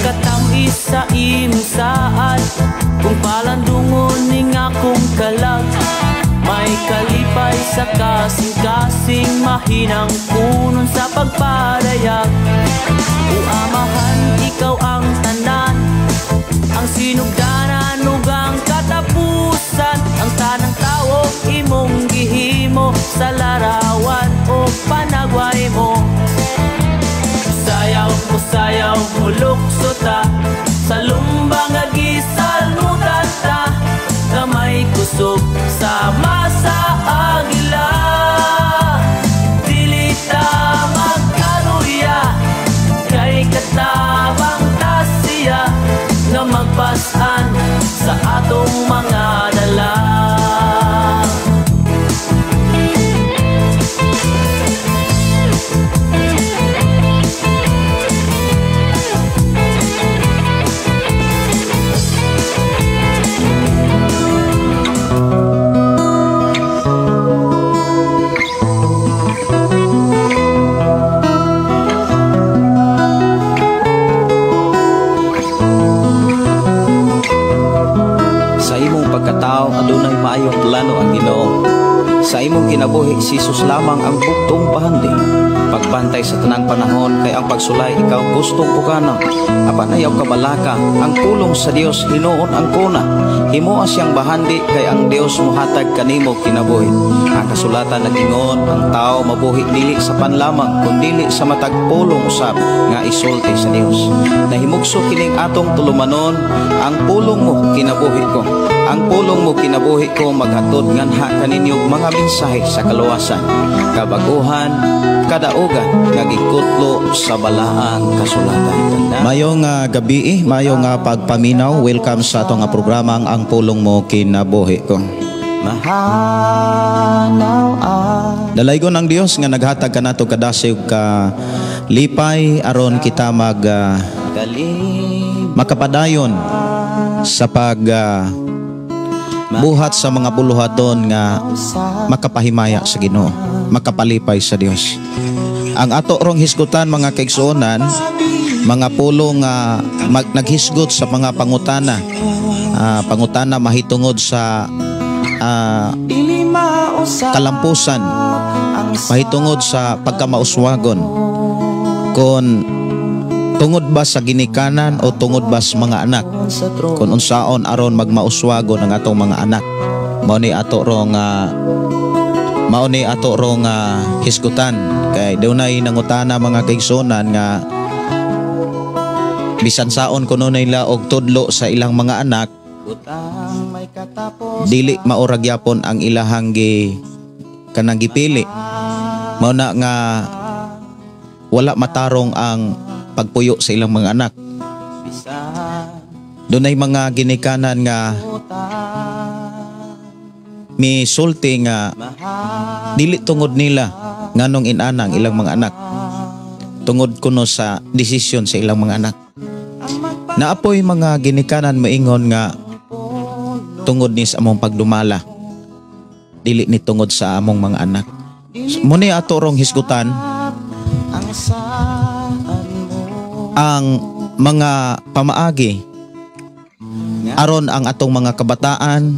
Pagkatamis sa imong saad, kung palandungon ning akong kalag, may kalipay sa kasing-kasing, mahinang kunon sa pagpadayag. O Amahan, ikaw ang tanan, ang sinugdanan ug ang katapusan. Ang tanang tawo imong gihimo sa larawan o panagway mo. Sayaw mo, sayaw mo, lukso ta sa lumbang nga gisalmutan ta, nga may kusog sama sa agila. Dili ta magkaluya kay katabang ta siya nga magpasan sa atong mga dala. Sa imong pagkatao adunay maayong plano ang Ginoo. Sa imong kinabuhi si Jesus lamang ang bugtong bahandi. Pagbantay sa tanang panahon kay ang pagsulay ikaw gustong pukanon. Apan ayaw kabalaka ang pulong sa Dios hinuon ang kuna. Himoa siyang bahandi kay ang Dios mohatag kanimo kinabuhi. Ang kasulatan nag-ingon ang tao mabuhi dili sa panlamang kundili sa matag pulong usab nga isulti sa Dios. Nahimugso kining atong tulumanon, ang pulong mo kinabuhi ko. Ang pulong mo kinabuhi ko maghatod nganha kaninyo mga mensahe sa kaluwasan, kabaguhan, kadaugan nga gikutlo sa balaang kasulatan. Mayong gabi, mayong pagpaminaw. Welcome sa atong programang Ang Pulong Mo Kinabuhi Ko. Mahanaw ang Dalaygon ang Dios nga naghatag kanato kadasig ka lipay aron kita mag makapadayon sa pag buhat sa mga buluhaton nga makapahimaya sa Ginoo, makapalipay sa Dios. Ang ato rong hisgutan mga kaigsuonan, mga pulong nga naghisgot sa mga pangutana, pangutana mahitungod sa kalampusan, mahitungod sa pagkamauswagon, kon tungod ba sa ginikanan o tungod ba sa mga anak, kung unsaon aron magmauswagon ang atong mga anak. Mao ni ato rong hisgutan kay dunay nangutana mga kaigsuonan nga bisan saon kuno nila og tudlo sa ilang mga anak, dili maura gyapon ang ilahang kanang gipili. Mao na nga wala matarong ang pagpuyo sa ilang mga anak. Dunay mga ginikanan nga misulti nga dili tungod nila nganong inana ang ilang mga anak, tungod kuno sa desisyon sa ilang mga anak. Naapoy mga ginikanan maingon nga tungod ni sa among pagdumala, dili ni tungod sa among mga anak. Muni ato rong hisgutan ang mga pamaagi aron ang atong mga kabataan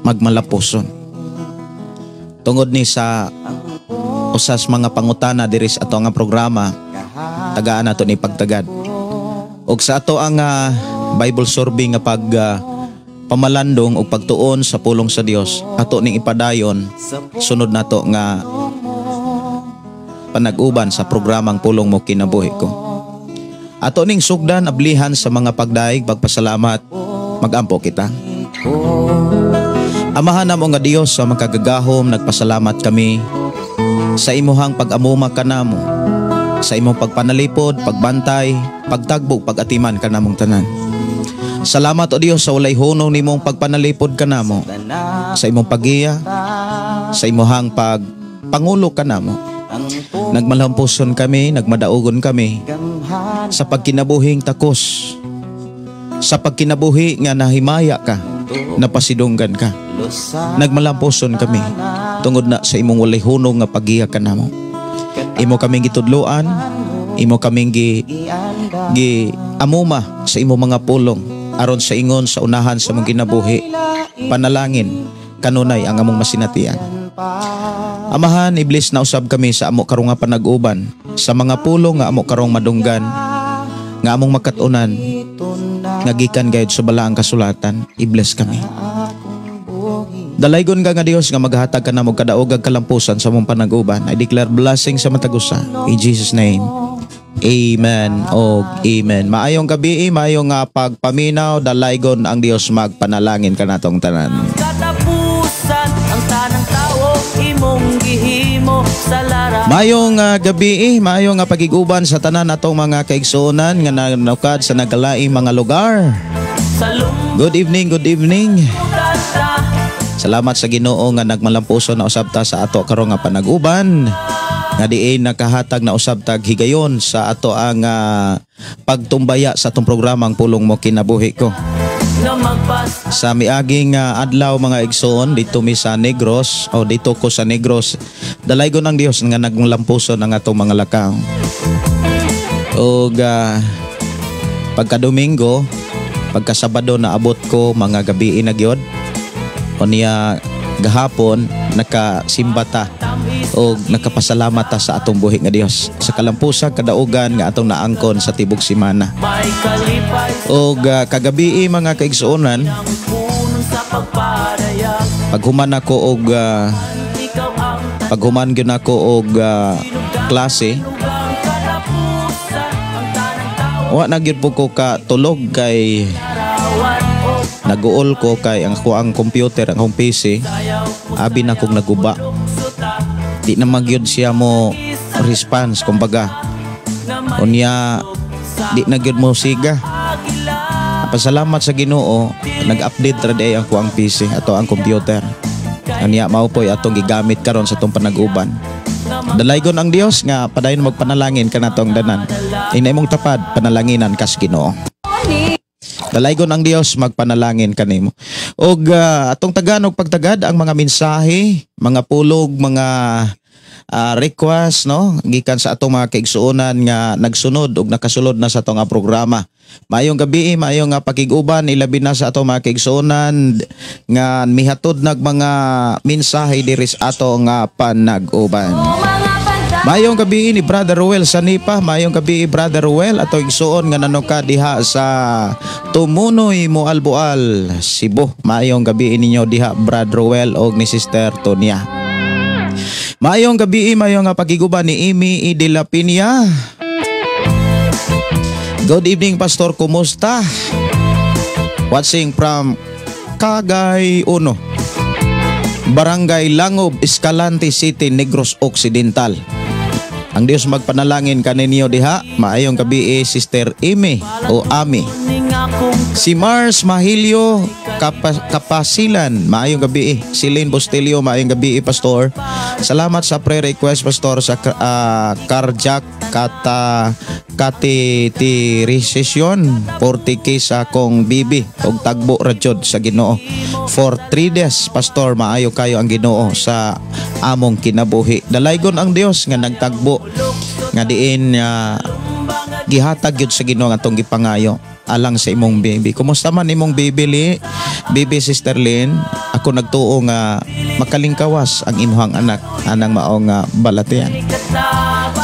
magmalapuson. Tungod ni sa usas mga pangutana diri sa ato nga programa, tagaan nato ni pagtagad. Og sa ato ang Bible survey nga pag pamalandong og pagtuon sa pulong sa Dios, ato ning ipadayon sunod nato nga panag-uban sa programang Pulong Mo Kinabuhi Ko. Ato ning sugdan ablihan sa mga pagdaig, pagpasalamat, magampo kita. Amahan namo nga Dios sa makagagahom, nagpasalamat kami sa imuhang pag-amuma kanamo, sa imong pagpanalipod, pagbantay, pagtagbog, pagatiman kanamong tanan. Salamat o Dios sa walay hunong nimong pagpanalipod kanamo, sa imong paggiya, sa imuhang pagpangulo kanamo. Nagmalampuson kami, nagmadaugon kami sa pagkinabuhing takos, sa pagkinabuhi nga nahimaya ka, napasidunggan ka. Nagmalampuson kami tungod na sa imong walay hunong nga paggiya kanamo. Imo kaming gitudloan Imo kaming gi gi amuma sa imo mga pulong aron sa ingon sa unahan sa among kinabuhi, panalangin kanunay ang among masinatian. Amahan, i-bless na usab kami sa amo karong nga panag-uban, sa mga pulong nga amo karong madunggan, nga among makatunan, nga gikan gayud sa balaang kasulatan. I-bless kami. Dalaygon ka nga Dios nga maghatag ka namo kadaog ug kalampusan sa among panag-uban. I declare blessing sa matag usa. In Jesus' name. Amen og amen. Maayong gabi, maayong nga pagpaminaw, dalaygon ang Dios magpanalangin kanatong tanan. Katapusan ang tanang tawo imong gihimo sa lara. Maayong gabi, maayong nga pagiguban sa tanan atong mga kaigsuonan nga nanukad sa nagkalaing mga lugar. Sa Good evening, good evening. lumtata. Salamat sa Ginoo nga nagmalampuso na usab ta sa ato karong nga panag-uban, nga diin nakahatag na usab tag higayon sa ato ang pagtumbaya sa atong programang Pulong Mo Kinabuhi Ko. Nga magpas Sa miaging adlaw, mga igsoon, dito mi sa Negros o dito ko sa Negros, dalaygon ang Dios nga naglampuso ng atong mga lakaw. Og pagka Domingo, pagka Sabado, naabot ko mga gabi na gyud. Unya gahapon nakasimba ta og nakapasalamat ta sa atong buhi nga Dios sa kalampusan kadaugan nga atong naangkon sa tibok semana. May kalipay. Og kagabi, mga kaigsuonan, punon sa pagpadayag. Paghuman ako og Ikaw ang paghuman gyud ako og klase, ang katapusan ang tanang tao. Wa na gyud po ko ka tulog kay Larawan o naguol ko kay ang ako ang computer, ang akong PC, sayaw mo. Abi na kong naguba. Suta. Di na magyud siya mo response kumbaga. Nga may Unya di na gyud mo siga. Agila. Pasalamat sa Ginoo, nag-update ra diay ang kuang PC, ato ang computer. Anya mao po'y atong gigamit karon sa atong panag-uban. Dalaygon ang Dios nga padayon magpanalangin kanatong tanan. Ina imong tapad, panalanginan kas Ginoo. Dalaygon ang Dios magpanalangin kanimo. Og atong tagan og pagtagad ang mga mensahe, mga pulog, mga request, no, gikan sa atong mga kaigsuonan nga nagsunod og nakasulod na sa atong nga programa. Maayong gabi, maayong nga pakig-uban, ilabi na sa atong mga kaigsuonan nga mihatod nag mga mensahe diri sa ato nga panag-uban. Maayong gabi ni Brother Ruel Sanipa, maayong gabi, Brother Ruel, ato igsuon nga nanuka diha sa Tumunoy, Moalboal, Cebu. Maayong gabi ninyo diha, Brother Ruel og ni Sister Tonya. Maayong gabi, maayong nga pagiguban ni Amy E. De La Peña. Good evening, Pastor, kumusta? Watching from Cagay Uno, Barangay Langob, Escalante City, Negros Occidental. Ang Dios magpanalangin kaninyo diha. Maayong gabi, Sister Amy o Ami. Ning akong Si Mars Mahilio Kapasilan, maayong gabi. Celine Bostelio, maayong gabi, Pastor. Salamat sa prayer request, Pastor, sa cardiac catheterization 40K sa akong bibi og tagbo ra jud sa Ginoo for 3 days, Pastor. Maayo kayo ang Ginoo sa among kinabuhi. Dalaygon ang Dios nga nagtagbo nga diin gihatag gyud sa Ginoo ang atong gipangayo alang sa imong baby. Kumusta man imong baby li? Baby, Sister Lynn, ako nagtuo nga makalingkawas ang imuhang anak anang mao nga balatian.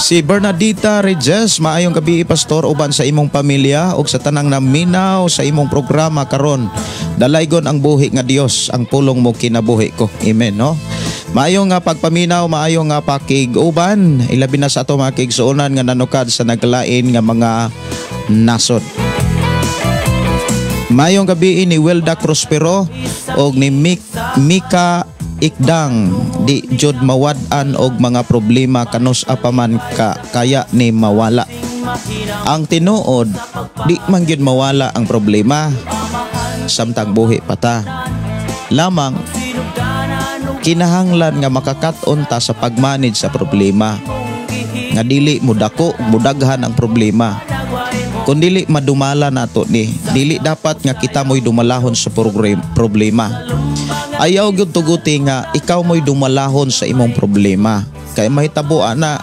Si Bernadita Regis, maayong gabi, Pastor, uban sa imong pamilya ug sa tanang naminaw sa imong programa karon. Dalaygon ang buhi nga Dios, ang pulong mo kinabuhi ko. Amen, no? Maayong nga pagpaminaw, maayong nga pakig-uban, ilabi na sa ato mga kaigsuonan nga nanukad sa naglain nga mga nasod. Maayong gabi ni Wilda Prospero og ni Mika Ikdang. Di jud mawad-an og mga problema kanus apaman ka kaya ni mawala. Ang tinuod, di man gyud mawala ang problema samtang buhi pa ta. Lamang kinahanglan nga makakat-on ta sa pag-manage sa problema. Nga dili mudako, mudaghan ang problema. Kung dili madumala nato ni, dili dapat nga kita mo'y dumalahon sa problema. Ayaw gyud tuguti nga ikaw mo'y dumalahon sa imong problema. Kay mahitabo ana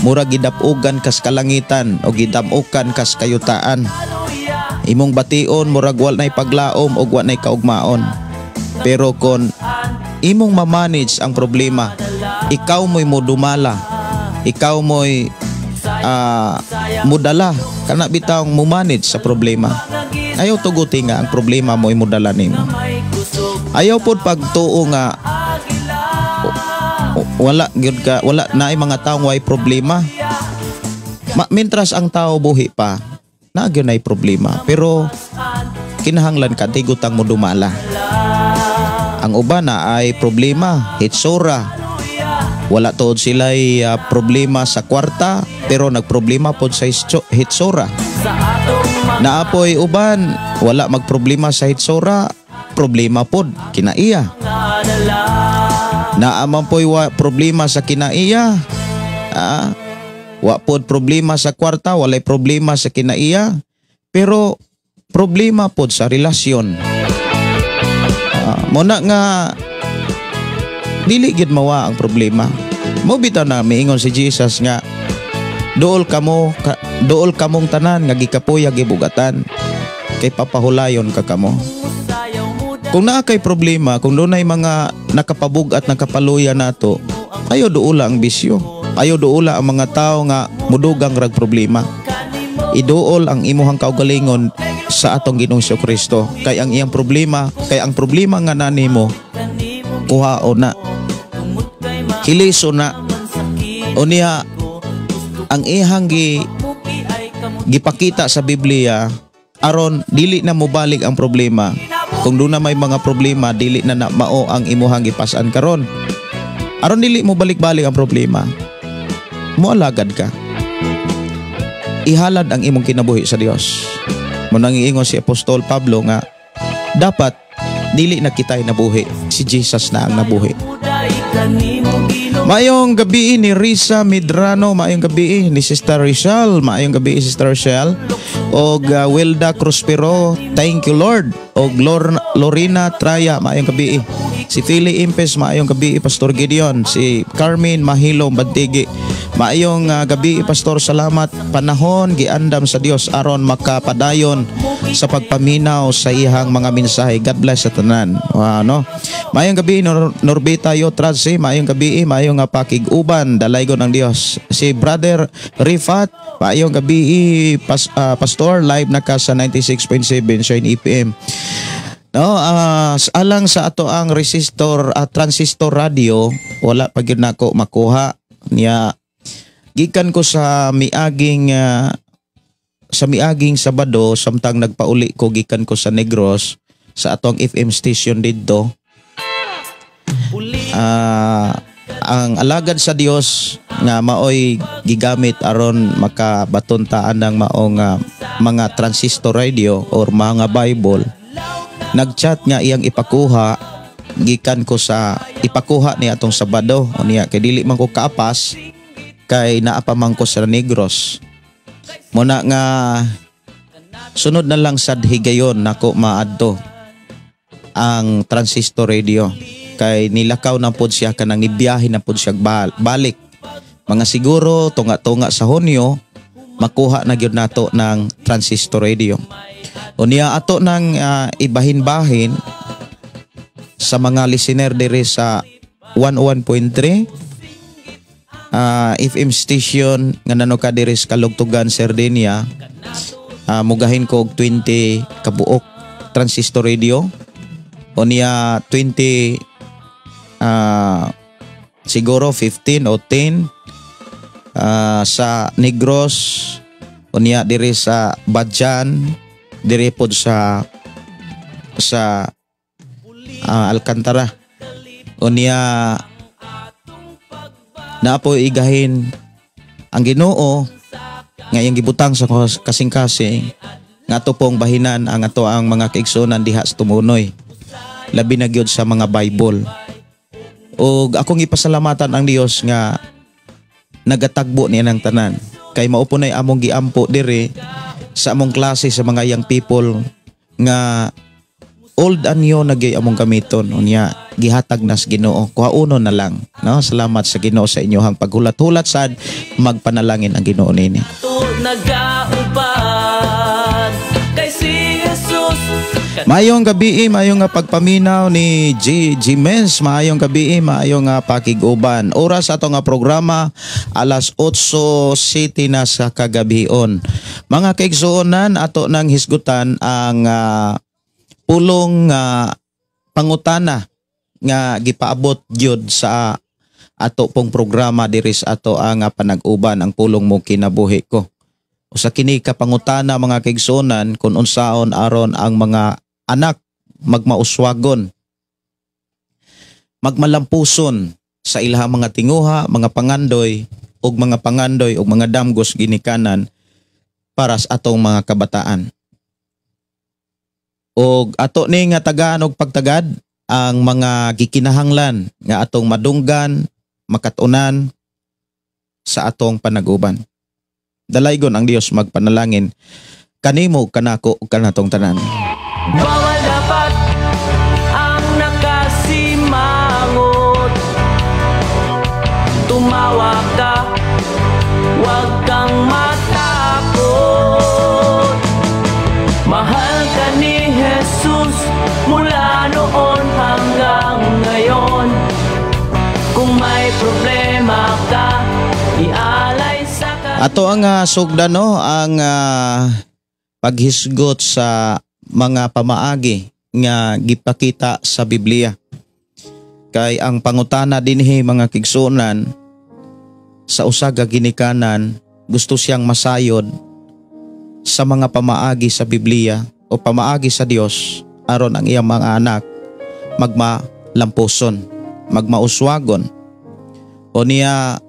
Murag gidapugan kas kalangitan o gidamukan kas kayutaan. Imong bation murag wal nay paglaom og wa nay kaugmaon. Pero kon imong ma-manage ang problema, ikaw mo'y modumala, ikaw mo'y mudala, kana bitawng mo manage sa problema. Ayaw tuguti nga ang problema mo'y mudala nimo. Ayaw pod pagtuo nga wala gyud ka, wala naay mga taong way problema. Mintras ang tao buhi pa, naa gyud nay problema. Pero kinahanglan ka tigutang mo dumala. Ang uban na ay problema, hitsura. Wala tuod sila'y problema sa kwarta, pero nagproblema pod sa hitsura. Naapoy uban, wala magproblema sa hitsura, problema pod kinaiya. Naaman po'y problema sa kinaiya. Wa pod problema sa kwarta, walay problema sa kinaiya, pero problema pod sa relasyon. Muna nga dili gid mawa ang problema. Mo bitaw na miingon si Jesus nga duol kamo ka, duol kamong tanan nga gikapoy gibugatan kay papahulayon ka kamo. Kung naa kay problema, kung dunay mga nakapabug-at nakapaluya nato, ayo duula ang bisyo. Ayo duula ang mga tao nga mudugang rag problema. Iduol ang imuhang kaugalingon sa atong Ginoong Kristo kay ang iyang problema, kay ang problema nga nanimo kuhao na. Hiliso na. Unya ang ihang gipakita sa Biblia aron dili na mobalik ang problema. Kung doon na may mga problema, dili na na mao ang imuhang gipasan karon. Aron dili mo balik-balik ang problema, moalagad ka. Ihalad ang imong kinabuhi sa Dios. Mo nang iingon si Apostol Pablo nga dapat dili na kita'y nabuhi, si Jesus na ang nabuhi. Maayong gabi ni Risa Medrano, maayong gabi ni Sister Rizal, maayong gabi Sister Rizal, og Wilda Cruspero, thank you Lord, og Lorena Traya, maayong gabi. Si Philly Impes, maayong gabi Pastor Gideon, si Carmen Mahilom Bantigi, maayong gabi Pastor, salamat panahon giandam sa Dios aron makapadayon sa pagpaminaw sa iyang mga mensahe. God bless sa tanan. Wow, no? Maayong gabi Norbita Yotradsi, maayong gabi, maayong nga pakig-uban dalaygon ang Dios. Si Brother Rifat, maayong gabi Pastor, live na ka sa 96.7 Shine EPM. No, alang sa ato ang resistor at transistor radio, wala pa gyud nako makuha niya. Gikan ko sa miaging Sabado, samtang nagpauli ko gikan ko sa Negros sa atong FM station didto. Ang alagad sa Dios nga maoy gigamit aron makabaton ta anang maong mga transistor radio or mga Bible, nagchat nga iyang ipakuha gikan ko sa ipakuha ni atong Sabado. Unya kay dili man ko kaapas kay naa pa man ko sa Negros. Muna nga sunod na lang sad higayon nako maadto ang transistor radio kay nilakaw na pod siya kanang nibiyahe na pod siya balik. Mga siguro tunga-tunga sa Hunyo makuha na gyud nato ng transistor radio. Unya ato nang ibahin-bahin sa mga listener diri sa 101.3 FM station nga nano ka diri sa Kalugtugan, Sardinia. Mugahin ko og 20 kabuok transistor radio. Unya 20 siguro 15 o 10 sa Negros, unya diri sa Badjan, diri pod sa Alcantara. Unya naapo igahin ang Ginoo nga iyang gibutang sa kasing-kasing nga ato pong bahinan ang ato ang mga kaigsuonan diha sa Tumunoy, labi na gyud sa mga Bible. Og akong ipasalamatan ang Dios nga nagatagbo niya ng tanan kay mao po nay among giampo diri sa among klase sa mga young people nga old anyo nagyay among gamiton. Unya gihatag nas Ginoo. Kuhauno na lang, no? Salamat sa Ginoo sa inyohang paghulat-hulat sad, magpanalangin ang Ginoo nini. Nagauban kay si Jesus. Maayong gabi, maayong nga pagpaminaw ni G. Jimenez, maayong gabi, maayong nga pakig-uban. Oras ato nga programa 8:07 na sa kagabion. Mga kaigsuonan, ato nang hisgutan ang pulong pangutana nga gipaabot gyud sa ato pong programa diri sa ato ang panag-uban, ang pulong mo kinabuhi ko. Usa kini ka pangutana, mga kaigsuonan, kung unsaon aron ang mga anak magmauswagon, magmalampuson sa ilahang mga tinguha, mga pangandoy ug mga pangandoy ug mga damgos ginikanan para sa atong mga kabataan. Og ato ni nga tagaan og pagtagad ang mga gikinahanglan nga atong madunggan, makatunan sa atong panag-uban. Dalaygon ang Dios magpanalangin kanimo, kanako ug kanatong tanan. Bawal dapat ang nakasimangot. Tumawa ka, wag kang matakot. Mahal ka ni Jesus mula noon hanggang ngayon. Kung may problema ka, ialay sa kanya. Ato ang sugdan, no, ang paghisgot sa mga pamaagi nga gipakita sa Biblia. Kay ang pangutana dinhi, mga kigsunan, sa usa ka ginikanan gusto siyang masayod sa mga pamaagi sa Biblia o pamaagi sa Dios aron ang iyang mga anak magmalampuson, magmauswagon. O niya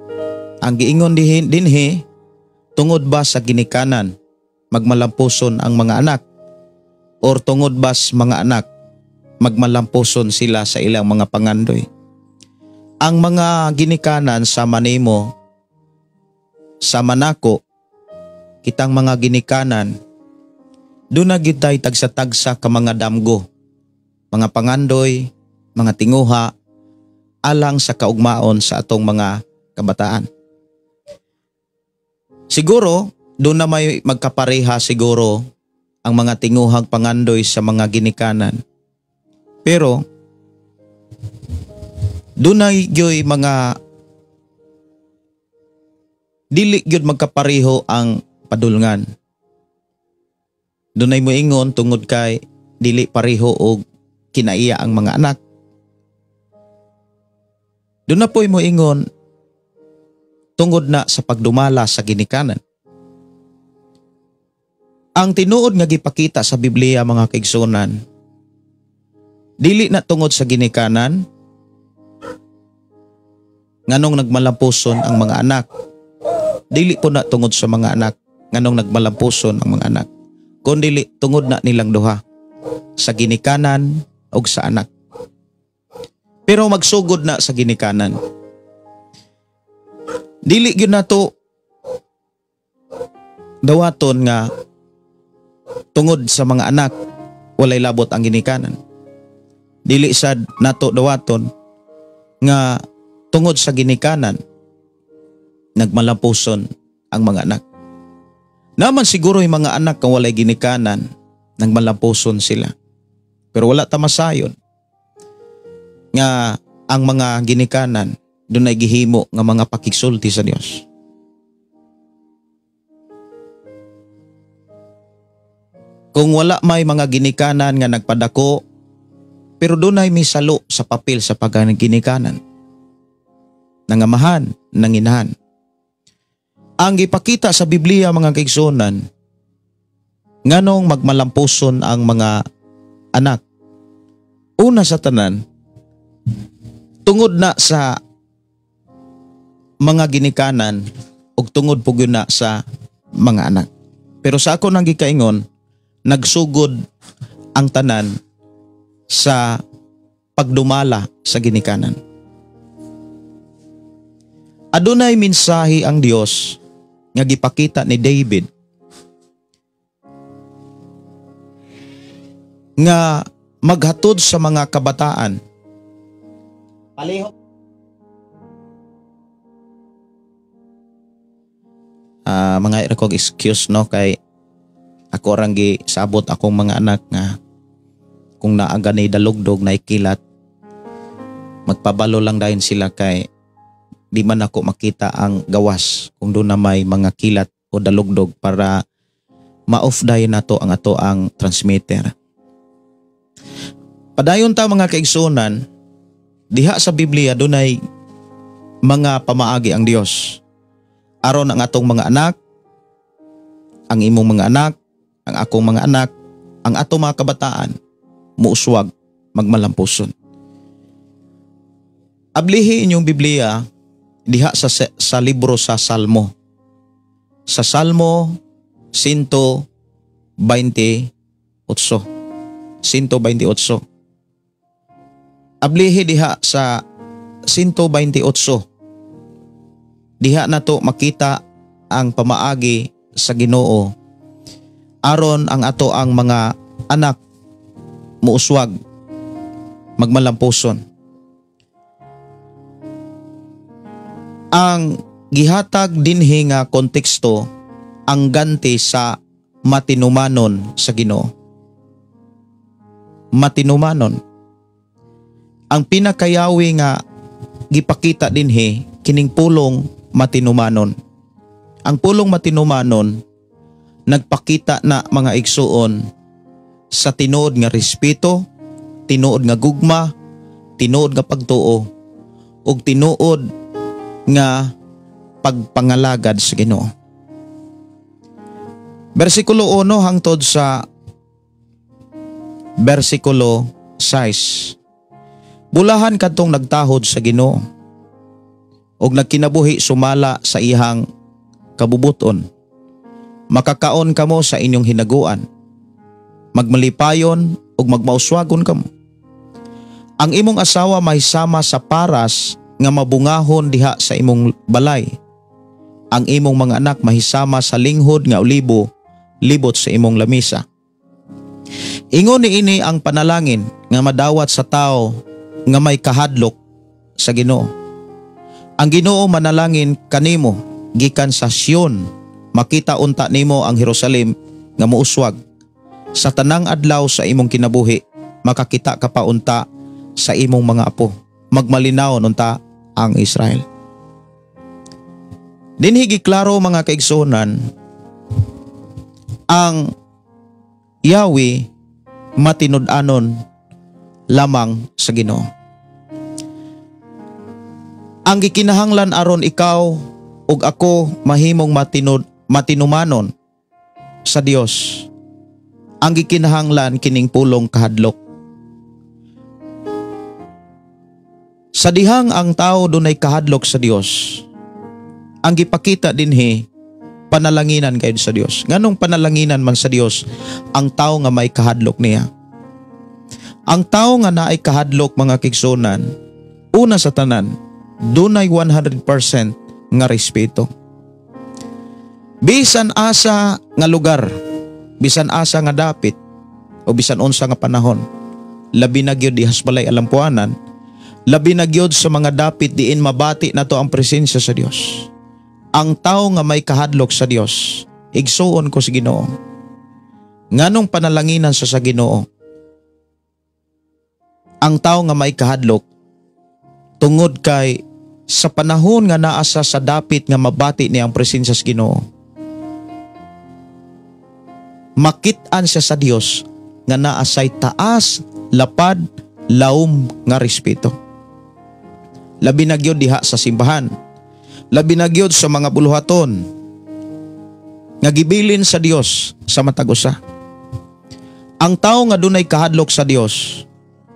ang giingon dinhi, tungod ba sa ginikanan magmalampuson ang mga anak, or tungod ba sa mga anak magmalampuson sila sa ilang mga pangandoy? Ang mga ginikanan sama nimo, sama nako, kitang mga ginikanan, doon na gitay tagsa-tagsa ka mga damgo, mga pangandoy, mga tinguha, alang sa kaugmaon sa atong mga kabataan. Siguro, doon na may magkapareha siguro ang mga tinguhang pangandoy sa mga ginikanan. Pero, doon na gyoy mga dili gyud magkapareho ang padulngan. Dunay moingon tungod kay dili pareho og kinaiya ang mga anak. Doon na po'y moingon tungod na sa pagdumala sa ginikanan. Ang tinuod nga gipakita sa Biblia, mga kaigsunan, dili na tungod sa ginikanan nganong nagmalampuson ang mga anak. Dili po na tungod sa mga anak nganong nagmalampuson ang mga anak. Kundili tungod na nilang duha, sa ginikanan og sa anak. Pero magsugod na sa ginikanan. Dili gyud nato dawaton nga tungod sa mga anak walay labot ang ginikanan. Dili sad nato dawaton nga tungod sa ginikanan nagmalampuson ang mga anak. Naman siguro yung mga anak kung walay ginikanan, nagmalampuson sila. Pero wala ta masayon nga ang mga ginikanan dunay gihimo nga mga pakigsulti sa Dios. Kung wala may mga ginikanan nga nagpadako, pero dunay misalo sa papel sa pagginikanan, nangamahan, nanginahan. Ang gipakita sa Biblia, mga kaigsunan, nganong magmalampuson ang mga anak. Una sa tanan, tungod na sa mga ginikanan ug tungod po gyud na sa mga anak. Pero sa ako nang gikaingon, nagsugod ang tanan sa pagdumala sa ginikanan. Adunay mensahe ang Dios nga gipakita ni David nga maghatod sa mga kabataan Palihog. Mga ira kog excuse no kay ako rang gisabot akong mga anak nga kung naa gani dalugdog na ikilat, magpabalo lang dayon sila kay di man ako makita ang gawas kung doon na may mga kilat o dalugdog para ma-off dayon nato ang ato ang transmitter. Padayon ta mga kaigsuonan, diha sa Biblia dunay mga pamaagi ang Dios aron ang atong mga anak, ang imong mga anak, ang akong mga anak, ang atong mga kabataan muuswag magmalampuson. Ablihi inyong Biblia diha sa libro sa Salmo. Sa Salmo 128. 128. Ablihi diha sa 128. Diha nato makita ang pamaagi sa Ginoo aron ang ato ang mga anak muuswag magmalampuson. Ang gihatag dinhi nga konteksto ang ganti sa matinumanon sa Ginoo. Matinumanon. Ang pinakayawi nga gipakita dinhi kining pulong matinumanon. Ang pulong matinumanon nagpakita na mga igsuon sa tinuod nga respeto, tinuod nga gugma, tinuod nga pagtuo, ug tinuod nga pagpangalagad sa Ginoo. Bersikulo 1 hangtod sa bersikulo 6. Bulahan kadtong nagtahod sa Ginoo ug nagkinabuhi sumala sa iyang kabubuton. Makakaon kamo sa inyong hinaguan, magmalipayon ug magmauswagon kamo. Ang imong asawa mahisama sa paras nga mabungahon diha sa imong balay. Ang imong mga anak mahisama sa linghod nga olibo libot sa imong lamisa. Ingon niini ang panalangin nga madawat sa tao nga may kahadlok sa Ginoo. Ang Ginoo manalangin kanimo gikan sa Sion, makita unta nimo ang Jerusalem nga muuswag. Sa tanang adlaw sa imong kinabuhi, makakita ka pa unta sa imong mga apo. Magmalinaw unta ang Israel. Dinhi giklaro mga kaigsuonan, ang Yahweh matinud-anon lamang sa Ginoo. Ang gikinahanglan aron ikaw ug ako mahimong matinumanon sa Dios, ang gikinahanglan kining pulong kahadlok. Sa dihang ang tao dunay kahadlok sa Dios, ang gipakita dinhi panalanginan kayo sa Dios. Nganong panalanginan man sa Dios ang tao nga may kahadlok niya? Ang tao nga naay kahadlok mga kigsunan, una sa tanan, dunay 100% nga respeto. Bisan asa nga lugar, bisan asa nga dapit, o bisan unsa nga panahon, labi na gyud dihas balay alampuanan, labi na gyud sa mga dapit diin mabati nato ang presensya sa Dios. Ang tao nga may kahadlok sa Dios, igsuon ko sa Ginoo. Nganong panalanginan sa Ginoo? Ang tao nga may kahadlok tungod kay sa panahon nga naa sa dapit nga mabati niya ang presensya sa Ginoo, makit-an siya sa Dios nga naa say taas, lapad, laom nga respeto. Labi na gyud diha sa simbahan, labi na gyud sa mga buluhaton nga gibilin sa Dios sa matag usa. Ang tao nga dunay kahadlok sa Dios,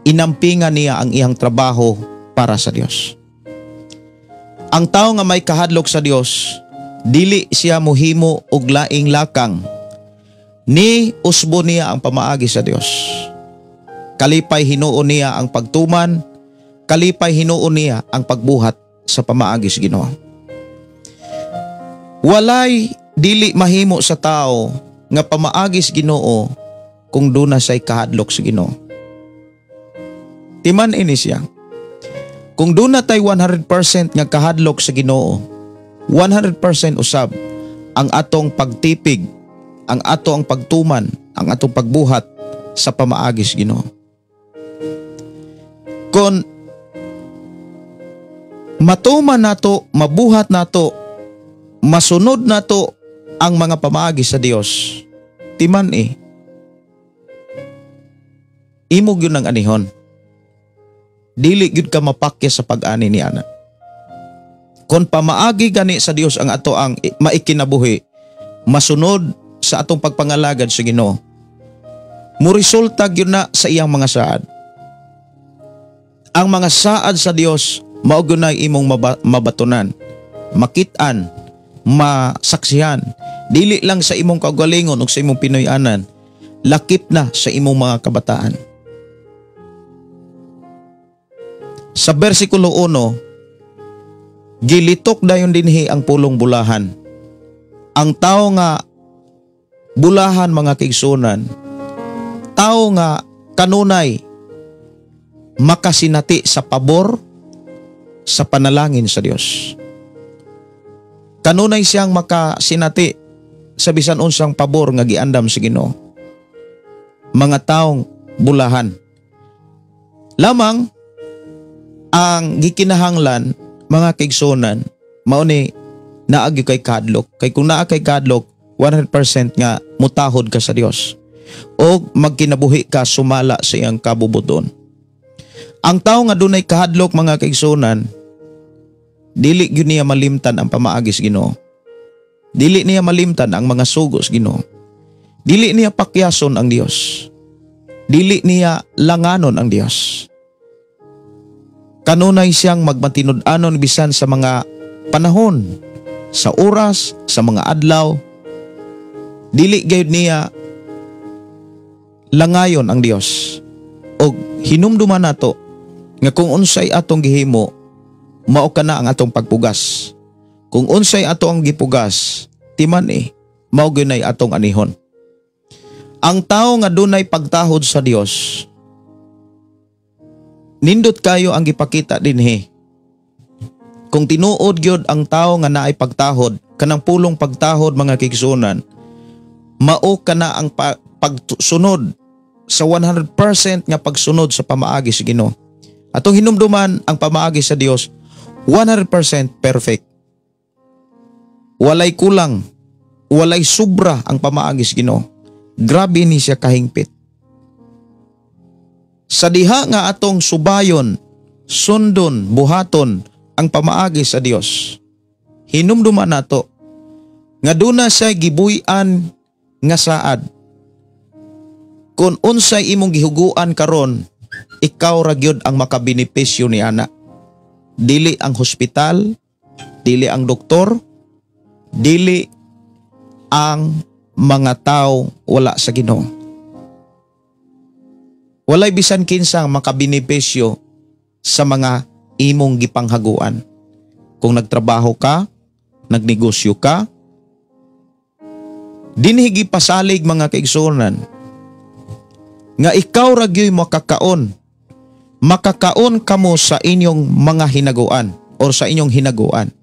inampingan niya ang iyang trabaho para sa Dios. Ang tao nga may kahadlok sa Dios, dili siya mohimo og laing lakang, ni usbo niya ang pamaagi sa Dios. Kalipay hinuon niya ang pagtuman, kalipay hinuon niya ang pagbuhat sa pamaagi sa Ginoo. Walay dili mahimo sa tao nga pamaagi sa Ginoo kung duna say kahadlok sa Ginoo. Timan ini siya. Kung duna tay 100% nga kahadlok sa Ginoo, 100% usab ang atong pagtipig, ang ato ang pagtuman, ang atong pagbuhat sa pamaagi sa Ginoo. Kung matuman nato, mabuhat nato, masunod nato ang mga pamaagi sa Dios, timan eh, imo gyud ang anihon. Dili gyud ka mapakya sa pag-ani ni ana. Kung pamaagi gani sa Dios ang ato ang maikinabuhi, masunod sa atong pagpangalagad sa Ginoo, muresulta gyud na sa iyang mga saad. Ang mga saad sa Dios mao gyud nay imong mabatunan, makit-an, masaksihan. Dili lang sa imong kaugalingon o sa imong Pinoy-anan, lakip na sa imong mga kabataan. Sa versikulo 1, gilitok dayon dinhi ang pulong bulahan. Ang tao nga bulahan, mga kaigsunan, tao nga kanunay makasinati sa pabor sa panalangin sa Dios. Kanunay siyang makasinati sa bisan unsang pabor nga giandam sa Ginoo. Mga taong bulahan. Lamang ang gikinahanglan, mga kaigsunan, mao ni naa gyud kay kadlok. Kay kung naa kay kadlok, 100% nga mutahod ka sa Dios o magkinabuhi ka sumala sa iyang kabubuton. Ang tao nga dunay kahadlok, mga kaigsunan, dili gyud niya malimtan ang pamaagi sa Ginoo. Dili niya malimtan ang mga sugo sa Ginoo. Dili niya pakyason ang Dios. Dili niya langanon ang Dios. Kanunay siyang magmatinud-anon bisan sa mga panahon, sa oras, sa mga adlaw. Dili gayud niya langayon ang Dios. Og hinumduman nato nga kung unsay atong gihimo, mao kana ang atong pagpugas. Kung unsay ato ang gipugas, timan eh, mao gyud nay atong anihon. Ang tao nga dunay pagtahod sa Dios, nindot kayo ang gipakita dinhi. Kung tinuod gyud ang tao nga naay pagtahod, kanang pulong pagtahod, mga kaigsunan, mao kana ang pagsunod sa 100% nga pagsunod sa pamaagi sa Ginoo. Atong hinumduman ang pamaagi sa Dios, 100% perfect. Walay kulang, walay sobra ang pamaagi sa Ginoo. Grabe ni siya kahingpit. Sa diha nga atong subayon, sundon, buhaton ang pamaagi sa Dios, hinumduman nato nga duna siya gibuy-an nga saad. Kung unsay imong gihuguan karon, ikaw ra gyud ang makabenepisyo ni ana. Dili ang hospital, dili ang doktor, dili ang mga tao wala sa Ginoo. Walay bisan kinsang makabenepisyo sa mga imong gipanghaguan. Kung nagtrabaho ka, nagnegosyo ka, dinhi gipasalig, mga kaigsuonan, nga ikaw ra gyud makakaon. Makakaon kamo sa inyong mga hinaguan or sa inyong hinaguan.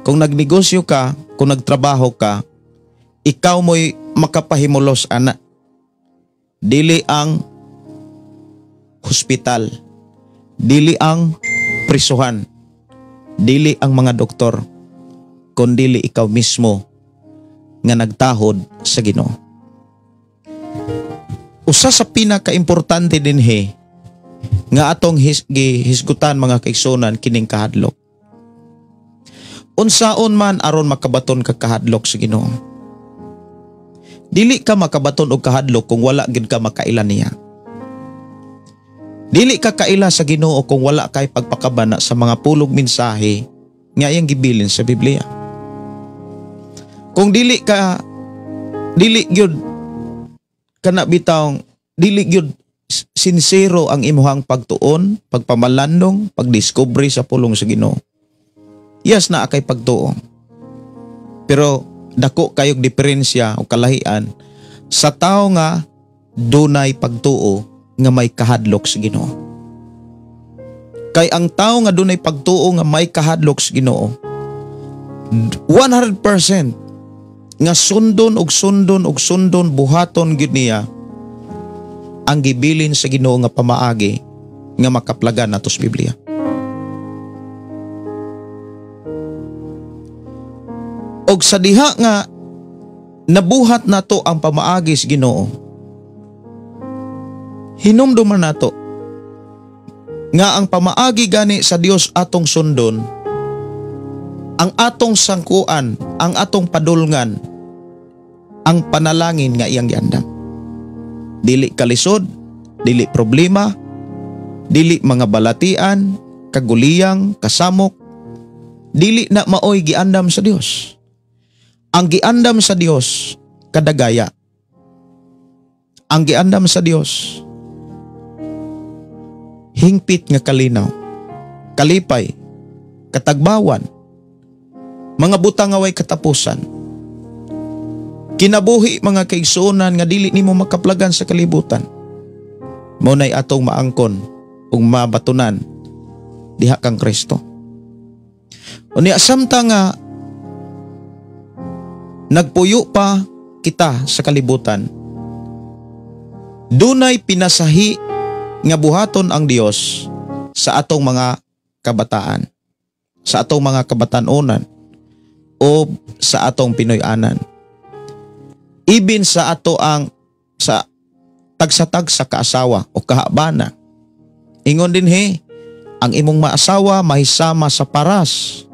Kung nagnegosyo ka, kung nagtrabaho ka, ikaw mo'y makapahimulos ana. Dili ang hospital, dili ang prisuhan, dili ang mga doktor, kundili ikaw mismo nga nagtahod sa Ginoo. Usa sa pinakaimportante dinhi nga atong gihisgutan, mga kaigsunan, kining kahadlok. Unsaon man aron makabaton ka kahadlok sa Ginoo? Dili ka makabaton og kahadlok kung wala gid ka makaila niya. Dili ka kaila sa Ginoo kung wala kay pagpakabana sa mga pulog mensahe nga iyang gibilin sa Biblia. Kung dili ka, dili gyud kana bitawng dili gyud sinsero ang imuhang pagtuon, pagpamalandong, pagdiskubre sa pulong sa Ginoo. Yes, naa kay pagtuo. Pero dako kayog diferensya o kalahian sa tao nga dunay pagtuo nga may kahadlok sa Ginoo. Kay ang tao nga dunay pagtuo nga may kahadlok sa Ginoo, 100% nga sundon og sundon og sundon buhaton gyud niya ang gibilin sa Ginoo nga pamaagi nga makaplagan nato sa Biblia. Og sa diha nga nabuhat nato ang pamaagi sa Ginoo, hinumduman nato nga ang pamaagi gani sa Dios atong sundon, ang atong sangkuan, ang atong padulngan, ang panalangin nga iyang giandam. Dili kalisod, dili problema, dili mga balatian, kaguliyang, kasamok, dili na maoy giandam sa Dios. Ang giandam sa Dios kadagaya. Ang giandam sa Dios hingpit nga kalinaw, kalipay, katagbawan, mga butang nga way katapusan. Kinabuhi mga kaigsuonan nga dili nimo makaplagan sa kalibutan. Mao nay atong maangkon ug mabatunan diha kang Kristo. Unya samtang nga nagpuyo pa kita sa kalibutan, dunay pinasahi nga buhaton ang Dios sa atong mga kabataan, sa atong mga kabatan-onan, o sa atong Pinoy-anan. Ibin sa ato ang sa tagsa-tagsa kaasawa o kahabana. Ingon dinhi, ang imong maasawa mahisama sa paras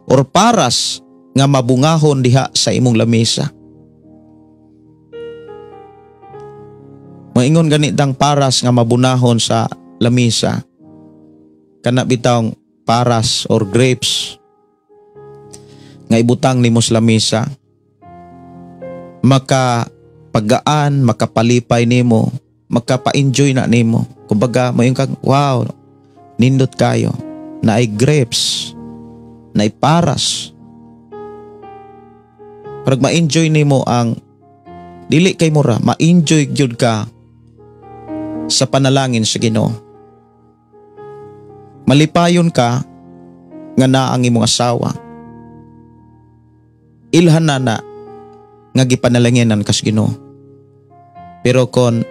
or paras nga mabungahon diha sa imong lamesa. Maingon ganitang paras nga mabunahon sa lamesa, kana bitawng paras or grapes nga ibutang nimo sa lamesa, makapagaan, makapalipay nimo, makapa-enjoy na nimo. Kumbaga moingon kag, wow, nindot kayo, naay grapes, naay paras. Parag ma-enjoy nimo ang dili kay mura, ma-enjoy gyud ka sa panalangin sa Ginoo. Malipayon ka nga naa ang imong asawa. Ilhan na na nga gipanalanginan kas Ginoo. Pero kon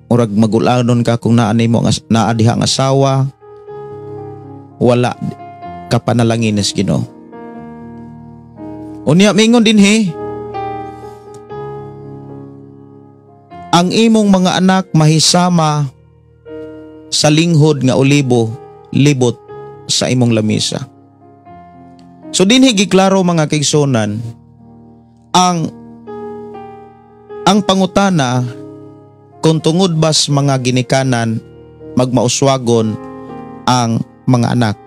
murag magulanon ka kung naa nimo naa diha ang asawa, wala ka panalangin sa Ginoo. Unya mingon dinhi, ang imong mga anak mahisama sa linghod nga olibo libot sa imong lamisa. So dinhi giklaro mga kaigsuonan ang pangutana kung tungod bas mga ginikanan magmauswagon ang mga anak.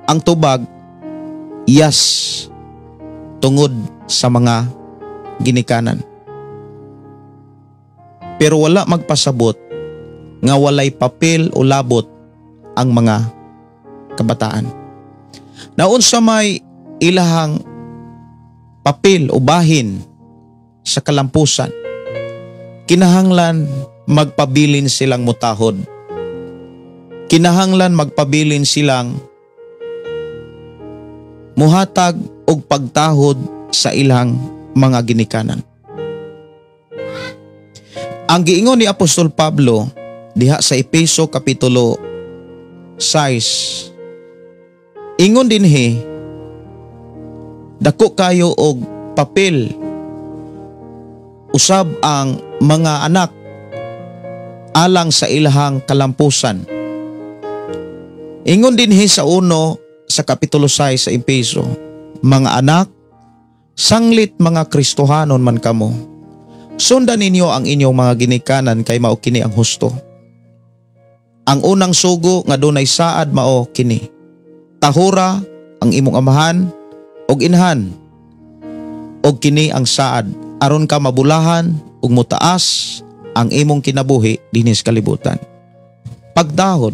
Ang tubag, yes, tungod sa mga ginikanan. Pero wala magpasabot nga walay papel o labot ang mga kabataan. Naunsa may ilahang papel o bahin sa kalampusan, kinahanglan magpabilin silang mutahod. Kinahanglan magpabilin silang muhatag og pagtahod sa ilang mga ginikanan. Ang giingon ni Apostol Pablo diha sa Epeso Kapitulo 6, ingon dinhi, dako kayo og papel usab ang mga anak alang sa ilahang kalampusan. Ingon dinhi sa 1 sa Kapitulo 6 sa Epeso, mga anak, sanglit mga Kristohanon man kamo, sundan ninyo ang inyong mga ginikanan kay mao kini ang husto. Ang unang sugo nga dunay saad mao kini, tahura ang imong amahan og inahan, og kini ang saad aron ka mabulahan ug motaas ang imong kinabuhi dinhi sa kalibutan. Pagdahod.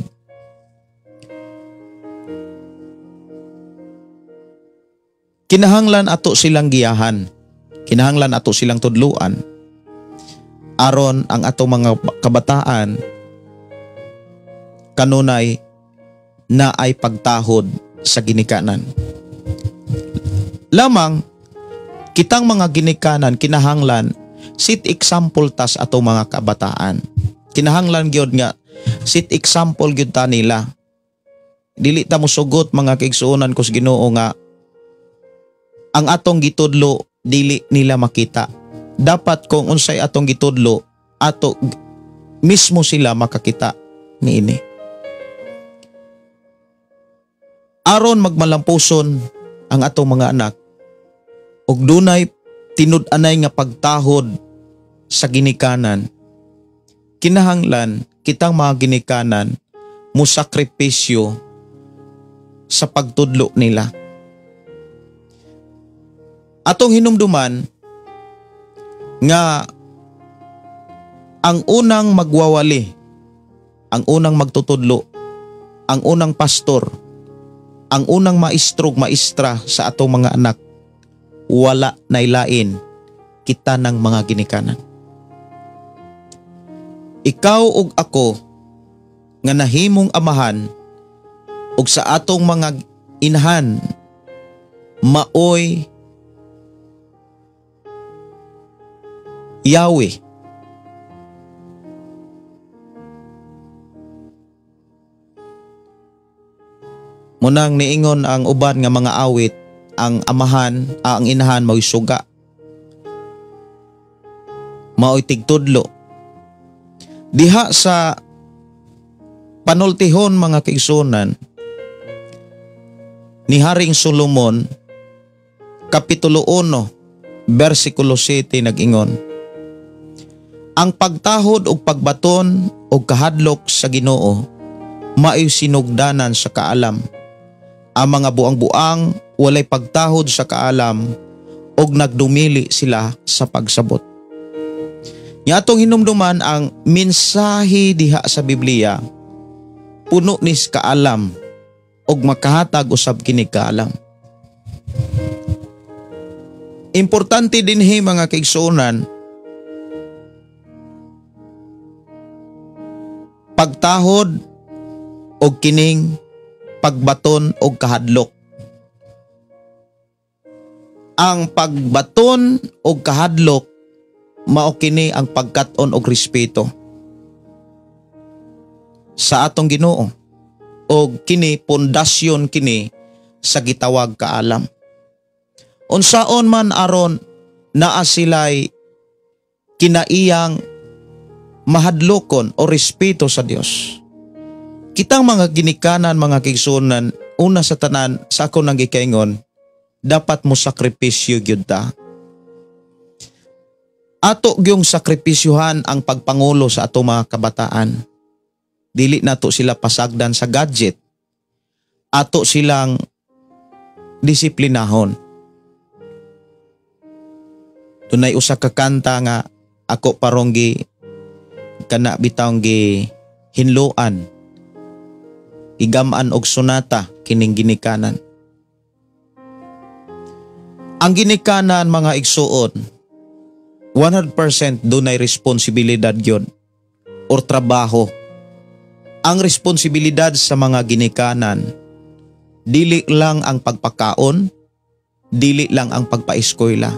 Kinahanglan ato silang giyahan, kinahanglan ato silang tudluan, aron ang ato mga kabataan kanunay na ay pagtahod sa ginikanan. Lamang kitang mga ginikanan kinahanglan sit example tas ato mga kabataan. Kinahanglan gyud nga sit example gyud ta nila. Dili ta mosugot mga kaigsuonan ko sa Ginoo nga ang atong gitudlo dili nila makita. Dapat kung unsay atong gitudlo, ato mismo sila makakita niini. Aron magmalampuson ang atong mga anak ug dunay tinud-anay nga pagtahod sa ginikanan, kinahanglan kitang mga ginikanan mo sakripisyo sa pagtudlo nila. Atong hinumduman nga ang unang magwawali, ang unang magtutudlo, ang unang pastor, ang unang maestrog maestra sa atong mga anak, wala nailain kita ng mga ginikanan. Ikaw ug ako nga nahimong amahan ug sa atong mga inahan maoy Yahweh. Munang niingon ang uban nga mga awit, ang amahan, ang inahan mao'y suga, mao'y tigtudlo. Diha sa panultihon mga kaigsunan ni Haring Solomon, Kapitulo 1, versikulo 7 nag-ingon, ang pagtahod og pagbaton og kahadlok sa Ginoo mao'y sinugdanan sa kaalam. Ang mga buang-buang walay pagtahod sa kaalam og nagdumili sila sa pagsabot. Nya atong hinumduman ang mensahe diha sa Biblia puno nis kaalam og makahatag usab kini kaalam. Importante dinhi mga kaigsuonan, pagtahod og kining pagbaton og kahadlok. Ang pagbaton og kahadlok mao kini ang pagkat-on og respeto sa atong Ginoo, og kini pundasyon kini sa gitawag kaalam. Unsaon man aron naa sila'y kinaiyang mahadlokon o respeto sa Dios. Kitang mga ginikanan, mga kaigsuonan, una sa tanan sa ako nang gikaingon, dapat mo sakripisyo gyud ta. Ato gyung sakripisyuhan ang pagpangulo sa ato mga kabataan. Dili nato sila pasagdan sa gadget. Ato silang disiplinahon. Dunay usa ka kanta nga ako parong gi kana bitawng gi hinloan, igam-an og sonata kining ginikanan. Ang ginikanan mga igsuon, 100% dunay responsibilidad gyud or trabaho. Ang responsibilidad sa mga ginikanan, dili lang ang pagpakaon, dili lang ang pagpaeskwela,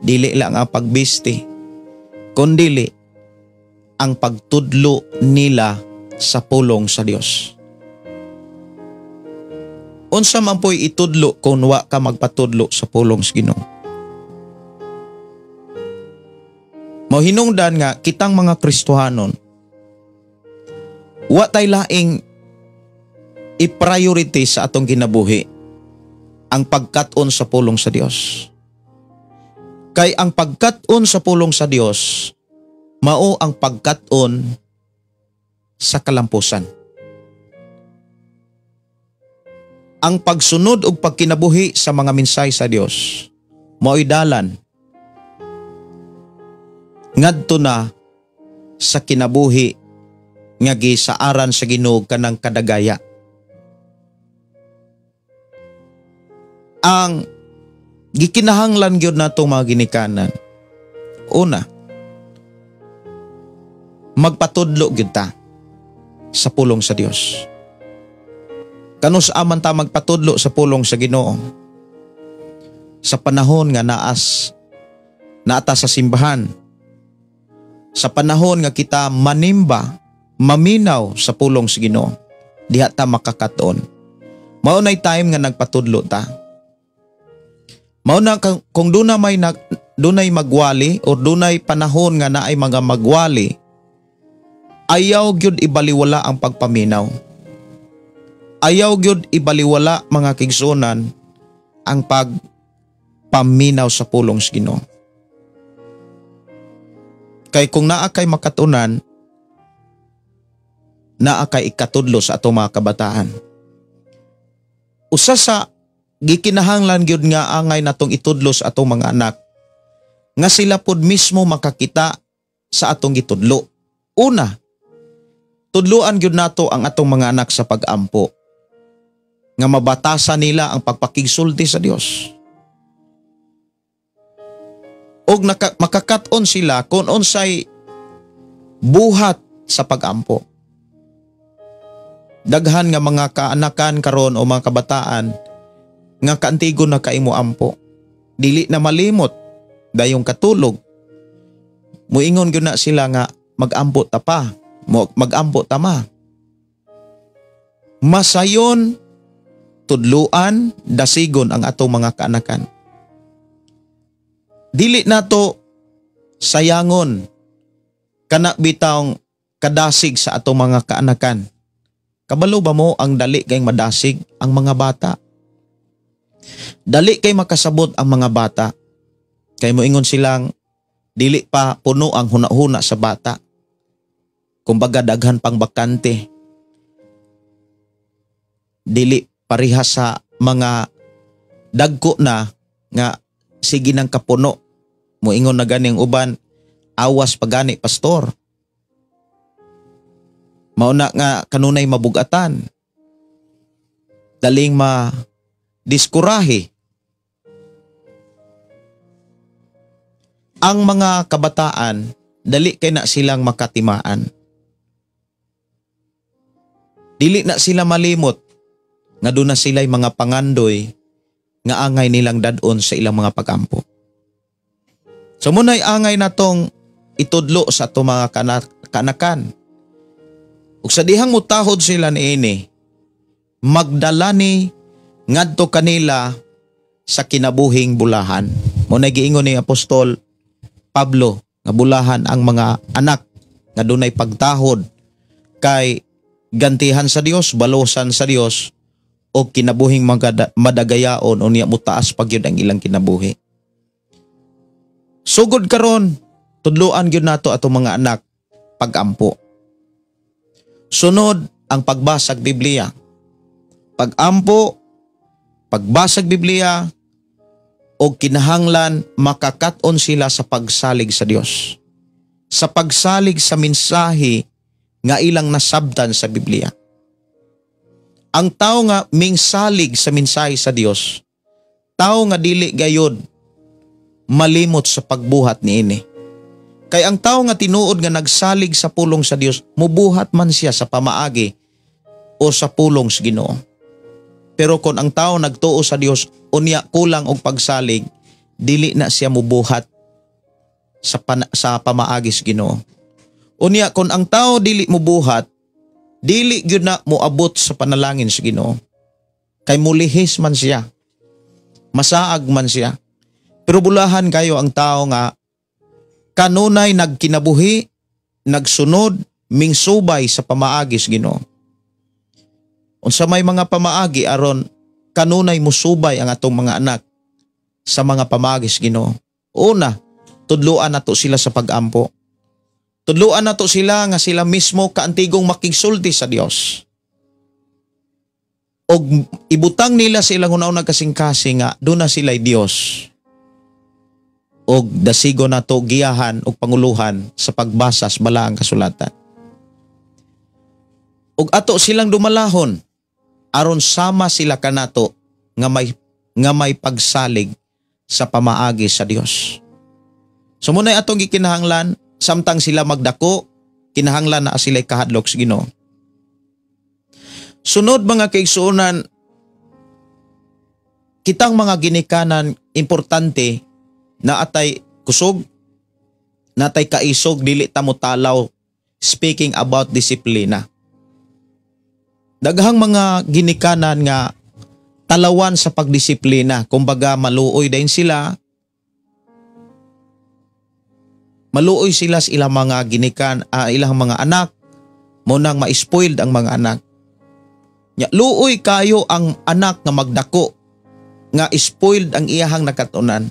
dili lang ang pagbiste, kundili ang pagtudlo nila sa pulong sa Dios. Unsa man po'y itudlo kung wa ka magpatudlo sa pulong sa Ginoo? Mohinungdan nga kitang mga Kristohanon, wa tay laing i-priority sa atong kinabuhi ang pagkat-on sa pulong sa Dios. Kay ang pagkat-on sa pulong sa Dios mao ang pagkat-on sa kalampusan. Ang pagsunod ug pagkinabuhi sa mga minsay sa Dios mao'y dalan ngadto na sa kinabuhi nga gisaaran sa Ginoo kanang kadagaya. Ang gikinahanglan gyud natong mga ginikanan, una, magpatudlo gyud ta. sa pulong sa Dios. Kanus aman ta magpatudlo sa pulong sa Ginoo? Sa panahon nga naas naata sa simbahan, sa panahon nga kita manimba, maminaw sa pulong sa Ginoo, diha ta makakaton. Mao nay time nga nagpatudlo ta. Mao na kung dunay magwali or dunay panahon nga naay mga magwali, ayaw gyud ibaliwala ang pagpaminaw. Ayaw gyud ibaliwala, mga kigsunan, ang pagpaminaw sa pulong sa Ginoo. Kay kung naa kay makatunan, naa kay ikatudlo sa atong mga kabataan. Usa sa gikinahanglan gyud nga angay natong itudlo sa atong mga anak nga sila pod mismo makakita sa atong gitudlo. Una, tudluan gyud nato ang atong mga anak sa pag-ampo, nga mabatasan nila ang pagpakigsulti sa Dios. Og makakat-on sila kung unsay buhat sa pag-ampo. Daghan nga mga kaanakan karon o mga kabataan nga kaantigo na kay mo ampo. Dili na malimot dayong katulog. Muingon gyud na sila nga mag-ampo ta pa, mag-ampo ta ma. Masayon tudluan, dasigon ang atong mga kaanakan. Dili nato sayangon kana bitawng kadasig sa atong mga kaanakan. Kabalo ba mo ang dali kay madasig ang mga bata? Dali kay makasabot ang mga bata. Kay moingon silang dili pa puno ang huna-huna sa bata. Kumbaga daghan pang bakante. Dili pareha sa mga dagko na nga sige nang kapuno. Moingon na gani ang uban, awas pagani pastor. Mauna nga kanunay mabugatan. Daling ma diskurahe. Ang mga kabataan, dali kay na silang makatimaan. Dili na sila malimot nga doon na sila'y mga pangandoy nga angay nilang dadon sa ilang mga pagampo. So muna'y angay na tong itudlo sa itong mga kanakan. Ug sa dihang mutahod sila niini, magdala ni ngadto kanila sa kinabuhing bulahan. Muna'y giingon ni Apostol Pablo nga bulahan ang mga anak nga dunay pagtahod kay gantihan sa Dios, balosan sa Dios, o kinabuhing madagayaon unya mutaas pa gyud ang ilang kinabuhi. Sugod karon, tudloan gyud nato atong mga anak pagampo. Sunod ang pagbasag Biblia. Pagampo, pagbasag Biblia, o kinahanglan makakat-on sila sa pagsalig sa Dios. Sa pagsalig sa mensahe nga ilang nasabtan sa Biblia. Ang tao nga mingsalig sa mensahe sa Dios, tao nga dili gayod malimot sa pagbuhat niini. Kay ang tao nga tinuod nga nagsalig sa pulong sa Dios, mubuhat man siya sa pamaagi o sa pulong sa Ginoo. Pero kung ang tao nagtuo sa Dios, unya kulang og pagsalig, dili na siya mubuhat sa pamaagi sa Ginoo. Unya kung ang tao dili mubuhat, dili gyud na moabot sa panalangin sa Ginoo. Kay mulihis man siya. Masaag man siya. Pero bulahan kayo ang tao nga kanunay nagkinabuhi, nagsunod, mingsubay sa pamaagi sa Ginoo. Unsa may mga pamaagi aron kanunay musubay ang atong mga anak sa mga pamaagi sa Ginoo. Una, tudluan nato sila sa pag-ampo. Tudluan nato sila nga sila mismo kaantigong makigsulti sa Dios. Og ibutang nila sa ilang una-una kasing-kasing nga doon na sila'y Dios. Og dasigo nato giyahan og panguluhan sa pagbasa sa balaang kasulatan. Og ato silang dumalahon aron sama sila kanato nga may pagsalig sa pamaagi sa Dios. So muna'y atong gikinahanglan samtang sila magdako, kinahanglan na sila'y kahadlok sa Ginoo. Sunod, mga kaigsuonan, kitang mga ginikanan, importante na atay kusog, natay kaisog, dili ta mo talaw speaking about disiplina. Daghang mga ginikanan nga talawan sa pagdisiplina, kumbaga maluoy din sila. Maluoy sila sa ilang mga ginikan, ilang mga anak, mo nang ma-spoiled ang mga anak. Nya, luoy kayo ang anak nga magdako nga spoiled ang iyahang nakatunan.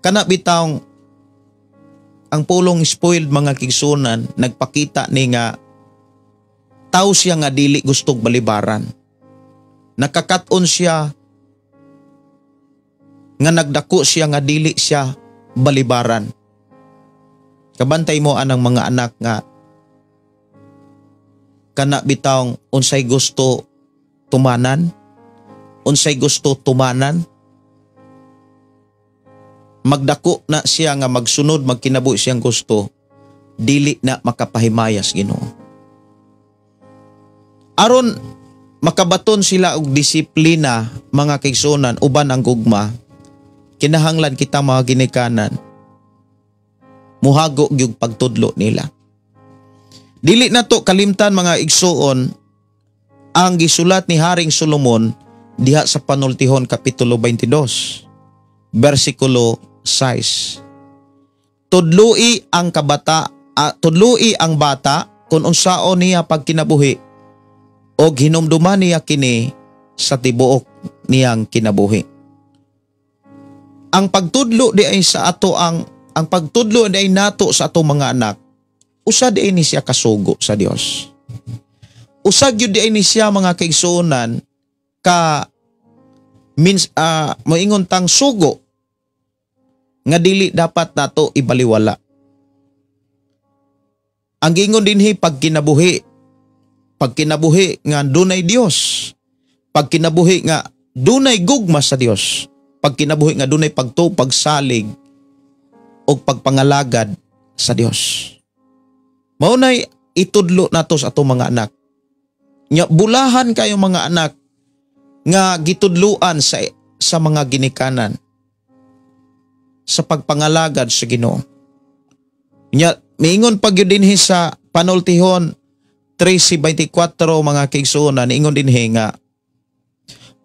Kana bitawng ang pulong spoiled, mga kaigsuonan, nagpakita ni nga tao siya nga dili gustog balibaran. Nakakaton siya nga nagdako siya nga dili siya balibaran. Kabantay mo anang mga anak nga kana bitawng unsay gusto tumanan, unsay gusto tumanan. Magdako na siya nga magsunod magkinabuhi siyang gusto, dili na makapahimayas Ginoo. Aron makabaton sila og disiplina, mga kaigsuonan, uban ang gugma, kinahanglan kita mga ginikanan muhago gyud pagtudlo nila. Dili na to kalimtan, mga igsuon, ang gisulat ni Haring Solomon diha sa Panultihon kapitulo 22 bersikulo 6. Tudloi ang kabata, tudloi ang bata kung unsaon niya pagkinabuhi og hinumduman niya kini sa tibuok niyang kinabuhi. Ang pagtudlo di ay sa ato ang pagtudlo di ay nato sa atong mga anak, usa di ay ni siya kasugo sa Dios. Usa gyud di ay ni siya, mga kaigsuonan, ka mins moingon tang sugo nga dili dapat nato ibaliwala. Ang giingon dinhi, pagkinabuhi, pagkinabuhi nga dunay Dios, pagkinabuhi nga dunay gugma sa Dios, pagkinabuhi nga dunay pagtuo, pagsalig og pagpangalagad sa Dios. Mao nay itudlo nato sa atong mga anak. Nya bulahan kayo mga anak nga gitudluan sa mga ginikanan sa pagpangalagad sa Ginoo. Nya miingon pa gyud dinhi sa Panultihon 13:24, mga kaigsuonan, niingon dinhi nga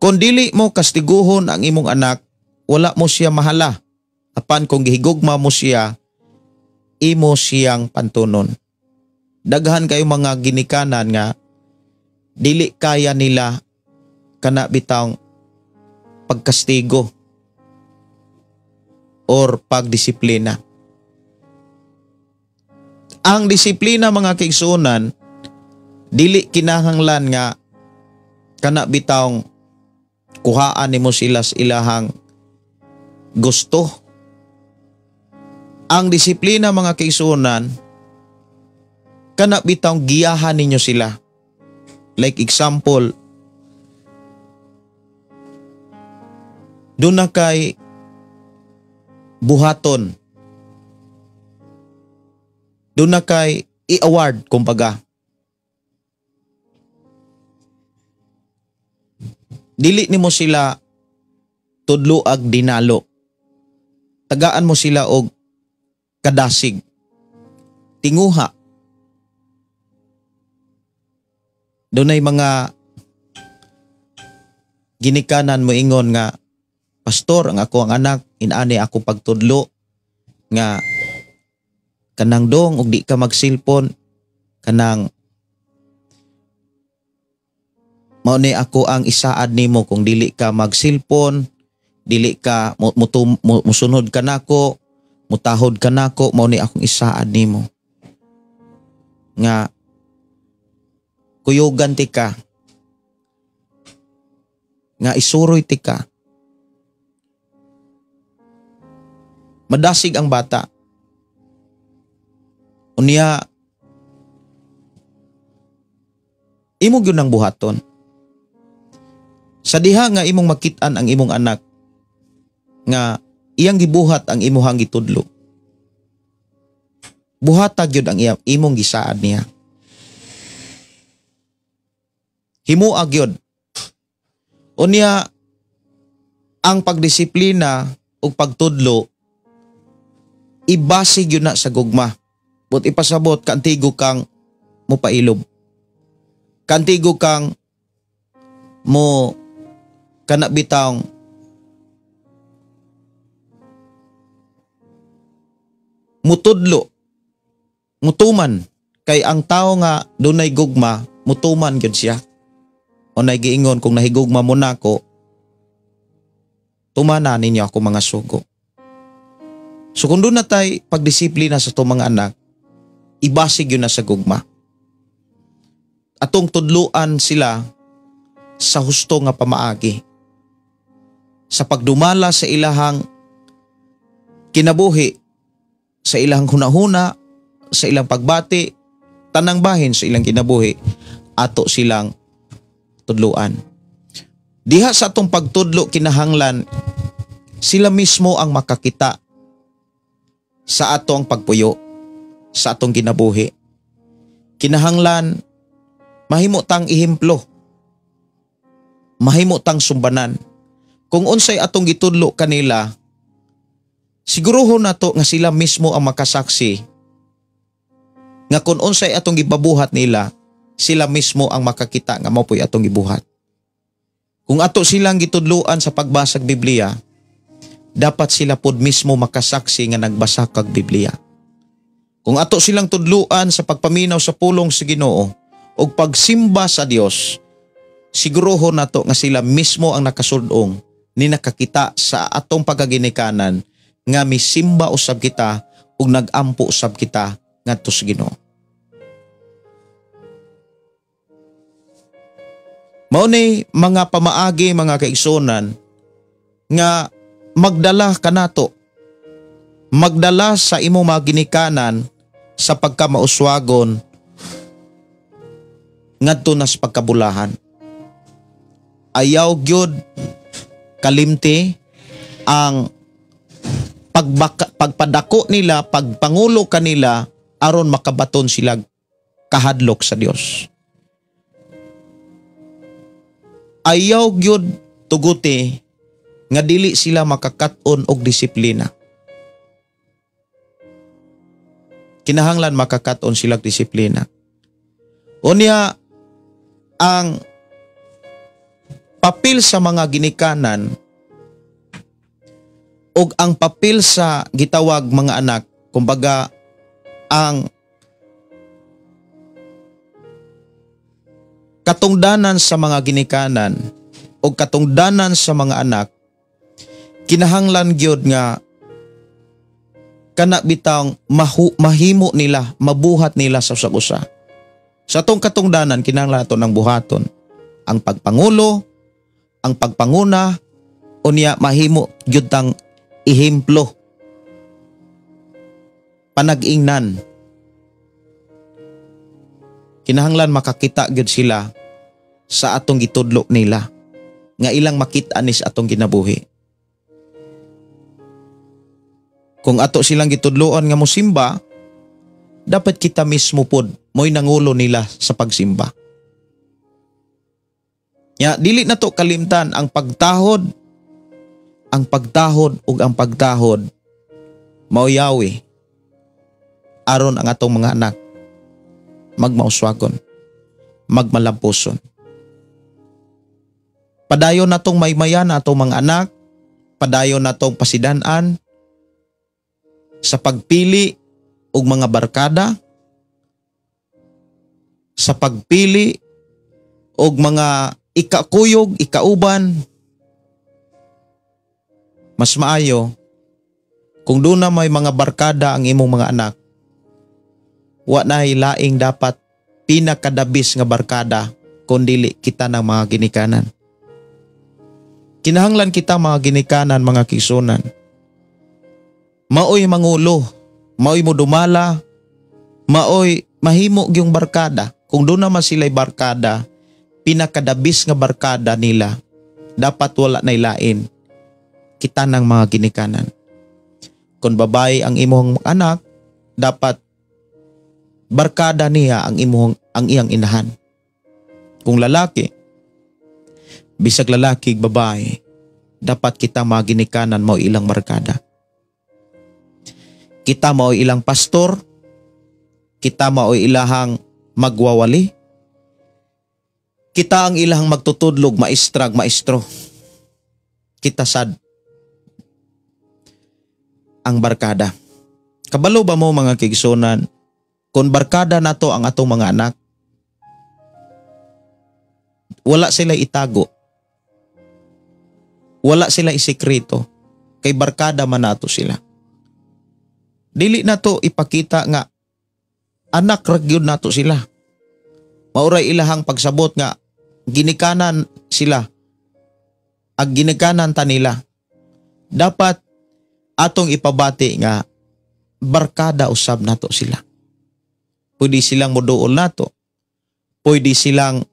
kung dili mo kastiguhon ang imong anak, wala mo siya mahala. Apan kung gihigugma mo siya, imo siyang pantunon. Daghan kayo mga ginikanan nga dili kaya nila kana bitawng pagkastigo or pagdisiplina. Ang disiplina, mga kaigsuonan, dili kinahanglan nga kana bitawng kuhaan nimo sila sa ilahang gusto. Ang disiplina, mga kaigsuonan, kana bitawng giyahan ninyo sila. Like example, doon na kay buhaton. Doon na kay i-award, kumbaga. Dili nimo sila tudloag dinalo. Tagaan mo sila og kadasig. Tinguha. Dunay mga ginikanan mo ingon nga, "Pastor, ang ako ang anak, inani ako pagtudlo nga kanang dong og di ka mag-cellphone, kanang mao ni ako ang isaad nimo kung dili ka mag-cellphone, dili ka musunod ka nako, mutahod ka nako, mao ni akong isaad nimo." Nga kuyugan ti ka, nga isuroy ti ka. Madasig ang bata. Unya, imo gyud ang buhaton. Sa diha nga imong makit-an ang imong anak nga iyang gibuhat ang imuhang gitudlo, buhata gyud ang imong gisaad niya. Himua gyud. Unya ang pagdisiplina ug pagtudlo ibase gyud na sa gugma. But ipasabot kaantigo kang mopailob. Kaantigo kang mo kana bitawng mutudlo, mutuman, kay ang tao nga dunay gugma mutuman gyud siya. Unay giingon, kung nahigugma mo nako, tumana ninyo ako mga sugo. So kung doon na tay pagdisiplina sa itong mga anak, ibasig yun na sa gugma. Atong tudluan sila sa husto nga pamaagi. Sa pagdumala sa ilahang kinabuhi, sa ilang hunahuna, sa ilang pagbati, tanang bahin sa ilang kinabuhi, ato silang tudluan. Diha sa atong pagtudlo kinahanglan sila mismo ang makakita sa ato ang pagpuyo, sa atong kinabuhi. Kinahanglan mahimo tang ehemplo, mahimo tang sumbanan. Kung unsay atong gitudlo kanila, siguruhon nato nga sila mismo ang makasaksi nga kung unsay atong gibabuhat nila, sila mismo ang makakita nga mao po'y atong gibuhat. Kung ato silang gitudloan sa pagbasag Biblia, dapat sila pod mismo makasaksi nga nagbasa kag Biblia. Kung ato silang tudluan sa pagpaminaw sa pulong sa Ginoo ug pagsimba sa Dios, siguruhon nato nga sila mismo ang nakasud-ong ni nakakita sa atong pagkaginikanan nga misimba usab kita ug nagampo usab kita ngadto sa Ginoo. Mao ni mga pamaagi, mga kaigsunan, nga magdala kanato, magdala sa imong mga ginikanan sa pagkamauswagon ngadto na sa pagkabulahan. Ayaw gyud kalimti ang pagpadako nila, pagpangulo kanila aron makabaton sila kahadlok sa Dios. Ayaw gyud tuguti nga dili sila makakat-on og disiplina. Kinahanglan makakat-on sila og disiplina. Unya, ang papel sa mga ginikanan og ang papel sa gitawag mga anak, kumbaga ang katungdanan sa mga ginikanan o katungdanan sa mga anak, kinahanglan gyud nga kana bitang mahimo nila, mabuhat nila sa usag-usa. Sa atong katungdanan, kinahanglan ato ng buhaton ang pagpangulo, ang pagpanguna, unya mahimo gyud tang ehemplo, panag-ingnan. Kinahanglan makakita gyud sila sa atong gitudlo nila nga ilang makita ni sa atong kinabuhi. Kung ato silang gitudloan nga mosimba, dapat kita mismo pod mo'y nangulo nila sa pagsimba. Ya, dili na to kalimtan ang pagtahod, ang pagtahod ug ang pagtahod maoyawi aron ang atong mga anak magmauswagon, magmalampuson. Padayon natong maymayan atong mga anak, padayon natong pasidan-an sa pagpili og mga barkada, sa pagpili og mga ikakuyog, ikauban. Mas maayo kung doon na may mga barkada ang imong mga anak, wa na laing dapat pinakadabis nga barkada kundili kita ng mga ginikanan. Kinahanglan kita mga ginikanan, mga kisunan. Maoy mangulo, maoy modumala, maoy mahimo gyung barkada. Kung doon naman sila'y barkada, pinakadabis nga barkada nila, dapat wala na ilain kita ng mga ginikanan. Kung babae ang imong anak, dapat barkada niya ang imong ang iyang inahan. Kung lalaki, Bisag lalaki ug babae, dapat kita mga ginikanan mao ilang barkada. Kita mao ilang pastor, kita mao ilahang magwawali, kita ang ilahang magtutudlog, maestrag, maestro. Kita sad ang barkada. Kabalo ba mo mga kigsunan, kung barkada nato ang atong mga anak, wala sila itago. Wala sila isikreto. Kay barkada man nato sila. Dili nato ipakita nga anak ra gyud nato sila. Mauray ilahang pagsabot nga ginikanan sila. Ag ginikanan ta nila. Dapat atong ipabati nga barkada usab nato sila. Pwede silang moduol nato. Pwede silang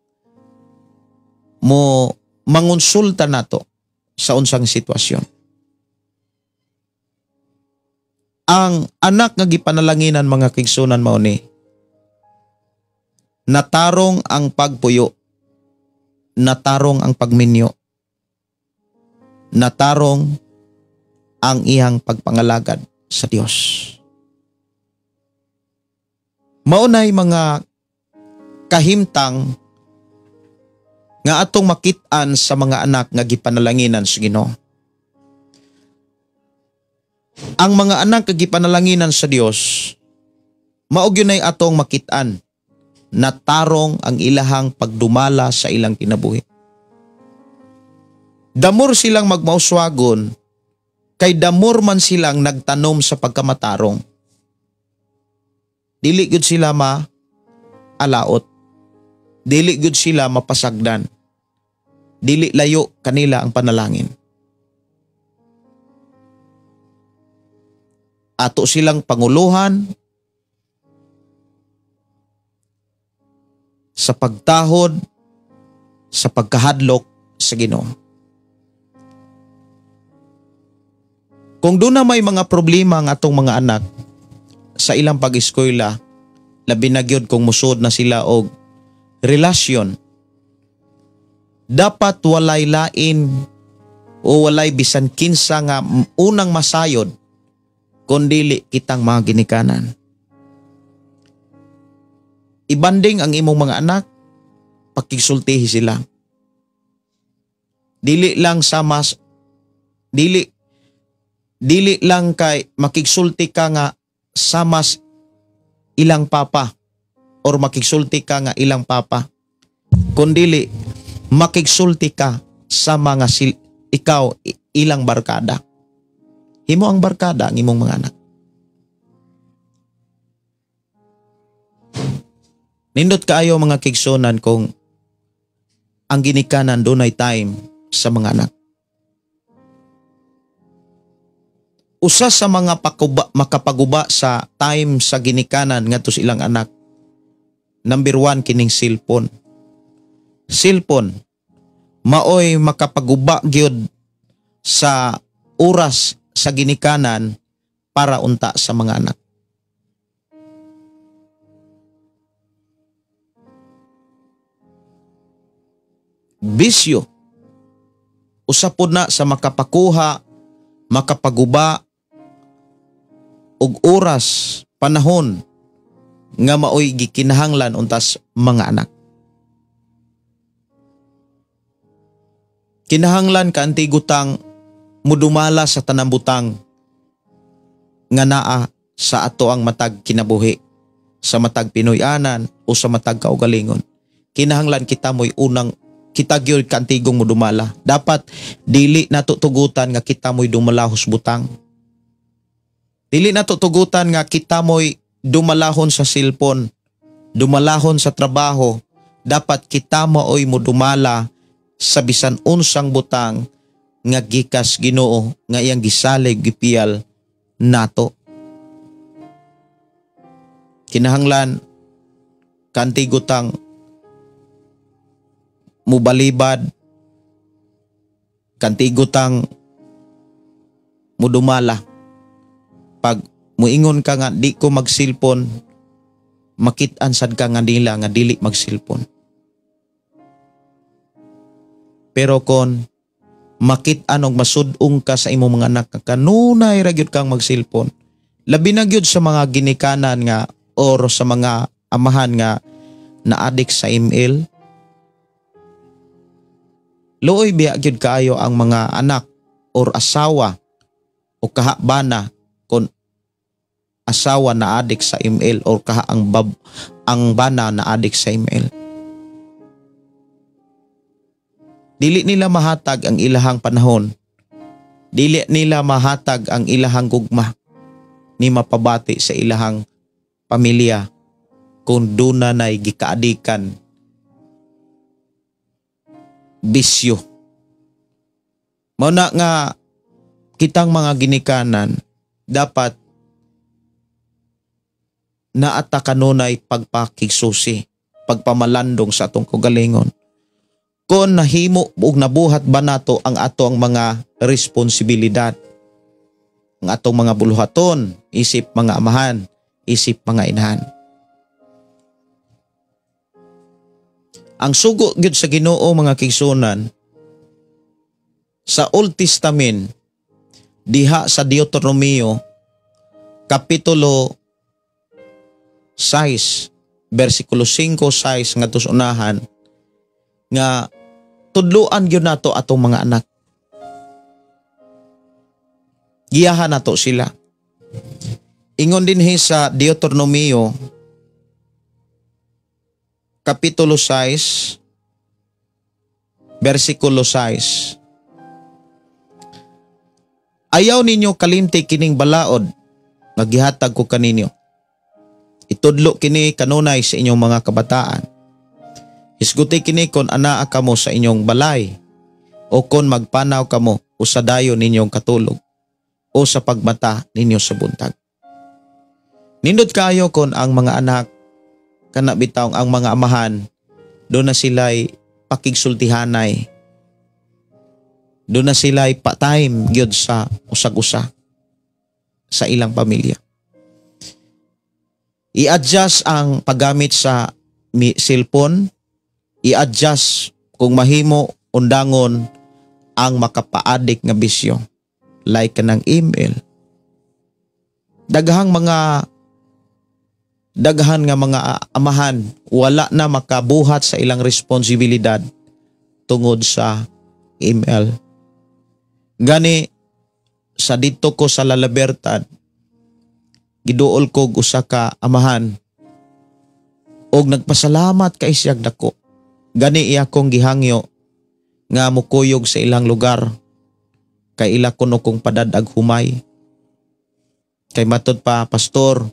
mo mangonsulta nato sa unsang sitwasyon. Ang anak nga gipanalanginan mga kigsunan mao ni natarong ang pagpuyo, natarong ang pagminyo, natarong ang iyang pagpangalagad sa Dios. Maunay mga kahimtang nga atong makit-an sa mga anak nga gipanalanginan sa Ginoo. Ang mga anak nga gipanalanginan sa Dios, mao gyud nay atong makit-an natarong ang ilahang pagdumala sa ilang kinabuhi. Damor silang magmauswagon, kay damor man silang nagtanom sa pagkamatarong. Dili gyud sila ma-alaot. Dili gyud sila mapasagdan. Dili layo kanila ang panalangin. Ato silang panguluhan sa pagtahod, sa pagkahadlok sa Ginoo. Kung doon na may mga problema ang atong mga anak sa ilang pag-eskwela, labi na gyud kung musod na sila og relasyon, dapat walay lain o walay bisan kinsa nga unang masayod kundili kitang mga ginikanan. Ibanding ang imong mga anak, pakigsultihi sila. Dili lang sa mas, dili lang kay makigsulti ka nga sa mas ilang papa or makigsulti ka nga ilang papa, kundili makigsulti ka sa mga ikaw ilang barkada. Himo ang barkada ang imong mga anak. Nindot kaayo mga kigsunan kung ang ginikanan dunay time sa mga anak. Usa sa mga makapaguba sa time sa ginikanan ngadto sa ilang anak, number 1 kining cellphone. Cellphone maoy makapaguba gyud sa oras sa ginikanan para unta sa mga anak. Bisyo usa pod na sa makapakuha, makapaguba og oras, panahon nga maoy gikinahanglan untas mga anak. Kinahanglan ka antigutang mudumala sa tanang butang nga naa sa ato ang matag kinabuhi, sa matag Pinoy-anan o sa matag kaugalingon. Kinahanglan kita mo'y unang kita gyud kaantigong mudumala. Dapat dili nato tugutan nga kita mo'y dumalahos butang. Dili nato tugutan nga kita mo'y dumalahon sa cellphone, dumalahon sa trabaho. Dapat kita maoy mudumala sa bisan unsang butang nga gikas Ginoo nga iyang gisalig gipiyal nato. Kinahanglan kantigutang mubalibad, kantigutang mudumala. Pag muingon ka nga di ko magsilpon, makit-an sad ka nga nila nga dili magsilpon. Pero kon makit-an og masud-ong ka sa imong mga anak, kanunay ra gyud kang mag-cellphone. Labi na gyud sa mga ginikanan nga or sa mga amahan nga na-addict sa ML. Luoy biya gyud kaayo ang mga anak or asawa o kaha bana kon asawa na addict sa ML or kaha ang bana na addict sa ML. Dili nila mahatag ang ilahang panahon. Dili nila mahatag ang ilahang gugma ni mapabati sa ilahang pamilya kung duna na'y gikaadikan bisyo. Mao na nga kitang mga ginikanan dapat naata kanunay pagpakigsusi, pagpamalandong sa atong kaugalingon. Kon nahimo ug nabuhat ba nato ang ato ang mga responsibilidad, ang atong mga buluhaton, isip mga amahan, isip mga inahan. Ang sugo gyud sa Ginoo, mga kigsunan, sa Old Testament diha sa Deuteronomio kapitulo 6 versikulo 5, 6 ngadto sa unahan, nga tudloan gyud nato atong mga anak. Giyahan nato sila. Ingon dinhi sa Deuteronomio kapitulo 6 versikulo 6. Ayaw ninyo kalimti kining balaod nga gihatag ko kaninyo. Itudlo kini kanunay sa inyong mga kabataan. Hisguti kini kon anaa kamo sa inyong balay o kon magpanaw kamo o sa dayon ninyong katulog o sa pagmata ninyo sa buntag. Nindot kayo kon ang mga anak kana bitaw ang mga amahan do na sila'y pakigsultihanay, do na sila'y pa-time gyud sa usag-usa sa ilang pamilya. I-adjust ang paggamit sa cellphone, i-adjust kung mahimo undangon ang makapaadik nga bisyo like kanang email. Daghang mga daghan nga mga amahan wala na makabuhat sa ilang responsibilidad tungod sa email. Gani sa dito ko sa La Libertad, giduol ko usa ka amahan og nagpasalamat kay siyag dako. Gani iya kong gihangyo nga mukuyog sa ilang lugar kay ila kuno kong padadag humay. Kay matud pa, pastor,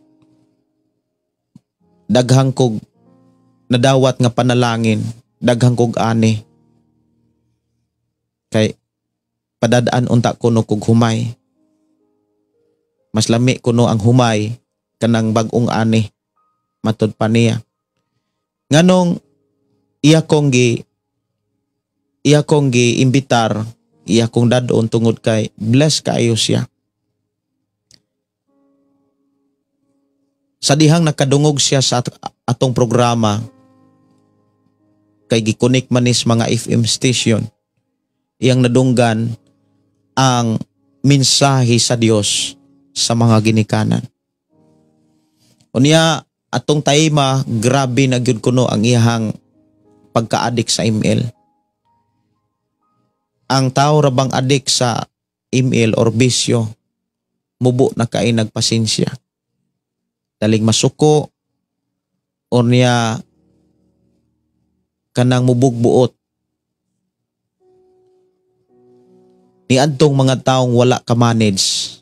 daghang kog nadawat nga panalangin, daghang kog ani. Kay padadaan unta kuno kog humay. Mas lami kuno ang humay kanang bag-ong ani, matud pa niya. Nganong iya kong gi imbitar, iya kong dadon tungod kay bless kaayo siya. Sa dihang nakadungog siya sa atong programa kay gikonek man ni sa mga FM station, iyang nadunggan ang mensahe sa Dios sa mga ginikanan. Unya atong taima, grabe na gyud kuno ang iyahang pagka-addict sa ML. Ang tao ra bang addict sa ML or bisyo, mubo na kay nagpasensya. Daling masuko or niya kanang mubugbuot. Niadtong mga taong wala ka manage.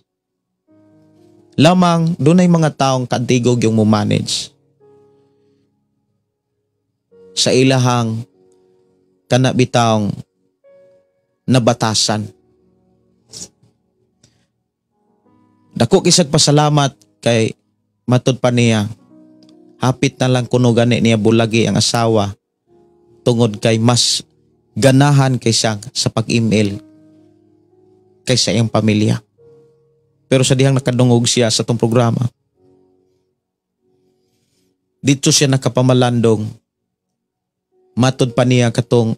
Lamang dunay mga taong kantigog yung mo-manage sa ilahang kana bitawng nabatasan. Dako kisag pasalamat kay matud pa niya, hapit na lang kuno gani niya bulagi ang asawa tungod kay mas ganahan kaysa sa pag-email kaysa iyang pamilya. Pero sa dihang nakadungog siya sa tong programa, dito siya nakapamalandong. Matud pa niya katong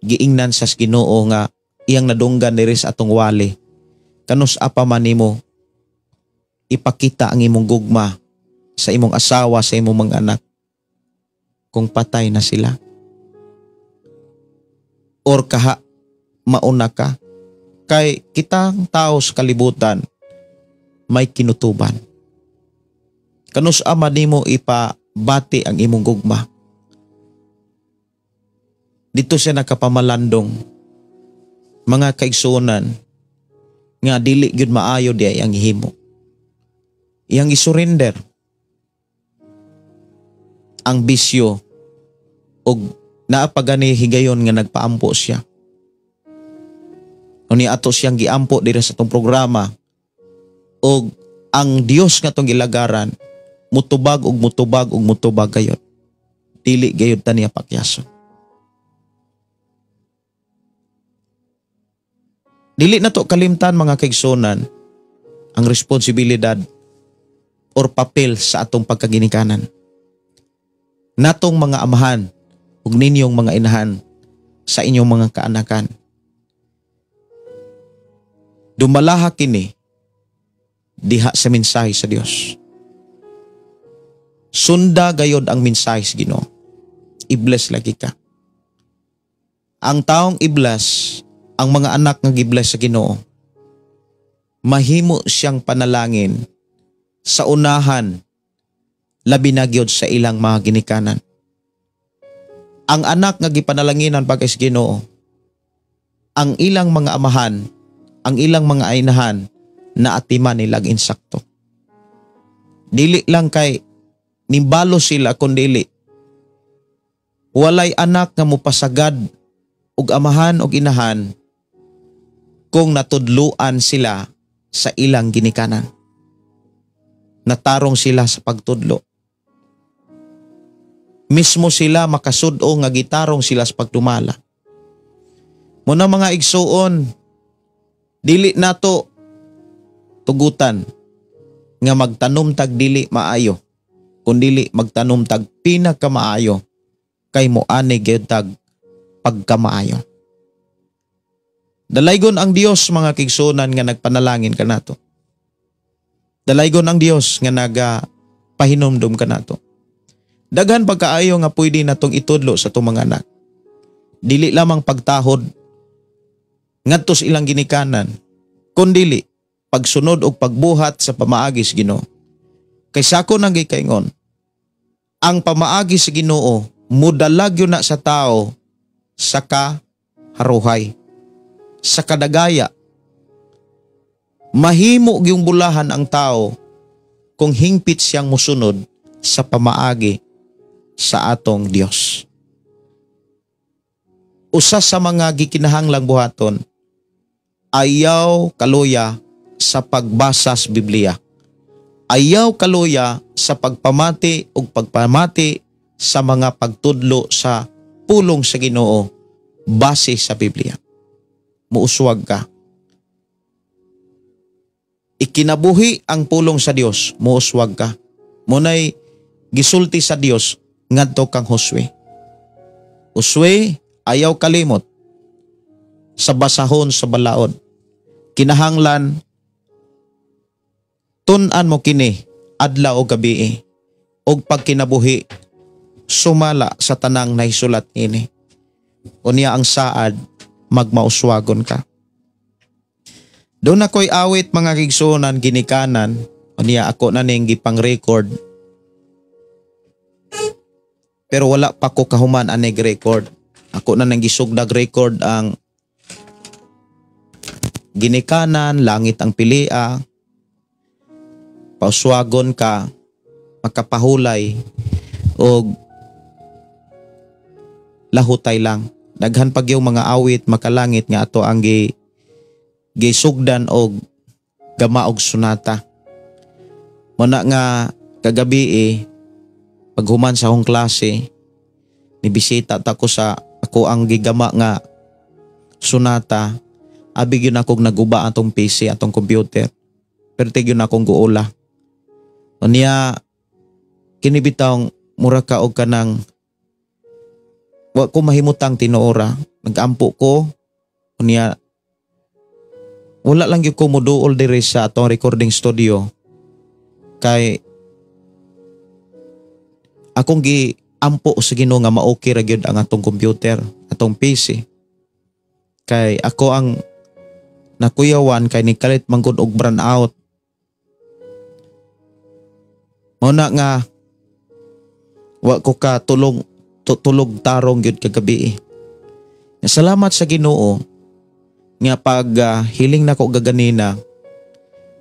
Giingnan sa Ginoo nga iyang nadunggan diri sa atong wali. Kanus apa man nimo ipakita ang imong gugma sa imong asawa, sa imong mga anak, kung patay na sila? Or kaha mauna ka? Kay kitang tao sa kalibutan may kinutuban. Kanus ama nimo ipabati ang imong gugma? Dito siya nakapamalandong, mga kaigsuonan, nga dili gyud maayo di ay ang himo. Iyang isurrender ang bisyo og naa pa gani higayon nga nagpaampo siya. Unya ato siyang giampo diri sa atong programa og ang Dios nga atong gilagaran mutubag og mutubag og mutubag gayod. Dili gayod ta niya pakyason. Dili na to kalimtan, mga kaigsunan, ang responsibilidad or papel sa atong pagkaginikanan. Natong mga amahan ug ninyong mga inahan sa inyong mga kaanakan. Dumalaha kini diha sa mensahe sa Dios. Sunda gayod ang mensahe sa Ginoo. I-bless lagi ka. Ang taong i-bless, ang mga anak nga gi-bless sa Ginoo, mahimo siyang panalangin sa unahan, labi na gyud sa ilang mga ginikanan. Ang anak nga gipanalanginan pagka sa Ginoo, ang ilang mga amahan, ang ilang mga inahan, na atiman nilang insakto. Dili lang kay nimbalo sila, kundili walay anak nga mopasagad og amahan og inahan kung natudluan sila sa ilang ginikanan. Natarong sila sa pagtudlo. Mismo sila makasud-o nga gitarong sila sa pagdumala. Muna mga igsuon, dili nato tugutan nga magtanom tag dili maayo, kundili magtanom tag pinakamaayo kay moani gyud tag pagkamaayo. Dalaygon ang Dios, mga kigsunan, nga nagpanalangin kanato. Dalaygon ang Dios nga nagapahinumdum kanato. Daghan pagkaayo nga pwede natong itudlo sa atong mga anak. Dili lamang pagtahod ngadto sa ilang ginikanan, kundili pagsunod og pagbuhat sa pamaagi sa Ginoo. Kay sako nang gikaingon, ang pamaagi sa Ginoo mudalag yun na sa tao sa kaharuhay, sa kadagaya. Mahimo gyung bulahan ang tao kung hingpit siyang musunod sa pamaagi sa atong Dios. Usa sa mga gikinahanglang buhaton, ayaw kaluya sa pagbasa sa Biblia. Ayaw kaluya sa pagpamati ug pagpamati sa mga pagtudlo sa pulong sa Ginoo base sa Biblia. Muuswag ka. Ikinabuhi ang pulong sa Dios, muuswag ka. Munay gisulti sa Dios ngadto kang Josue. Josue, ayaw kalimot sa basahon sa balaod. Kinahanglan tun-an mo kini adlaw o gabi og pagkinabuhi sumala sa tanang nahisulat ini. Unya ang saad magmauswagon ka. Doon ako'y awit, mga kigsunan, ginikanan. Unya ako na ning gipang record. Pero wala pa ko kahuman anig record. Ako na nang gisugdag record ang ginikanan, langit ang pilia, pauswagon ka, makapahulay, og lahutay lang. Daghan pag yung mga awit makalangit nga ato ang gisugdan og gama og sunata. Muna nga kagabi paghuman sa akong klase, nibisita ta ko sa ako ang gigama nga sunata. Abi gyud akong naguba atong PC, atong computer. Pero gyud akong guula. Unya kini bitawng mura ka og kanang wa ko mahimutang tinuora. Nagampo ko unya wala lang gyud ko moduol diri sa atong recording studio kay akong giampo sa Ginoo nga ma-okay ra gyud ang atong computer, atong PC. Kay ako ang nakuyawan kay nikalit man gud og brand out. Mao na nga wa ko ka tulog tarong gyud kagabi. Salamat sa Ginoo nga pag hiling nako gaganina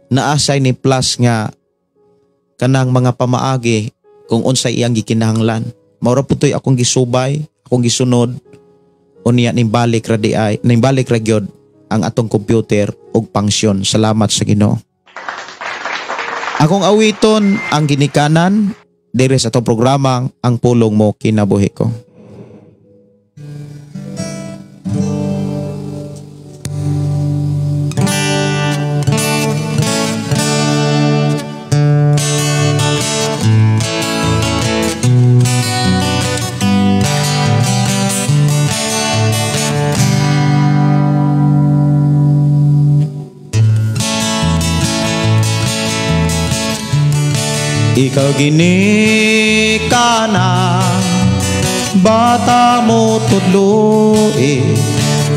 naasay ni plus nga kanang mga pamaagi kung unsay iyang gikinahanglan. Mao ra putoy akong gisubay, akong gisunod unya ning balik ra di ay, ning balik ra gyud ang atong computer og function. Salamat sa Ginoo. Akong awiton ang ginikanan diri sa atong programa Ang Pulong Mo Kinabuhi Ko. Ikaw ginikanan, bata mo tudloi,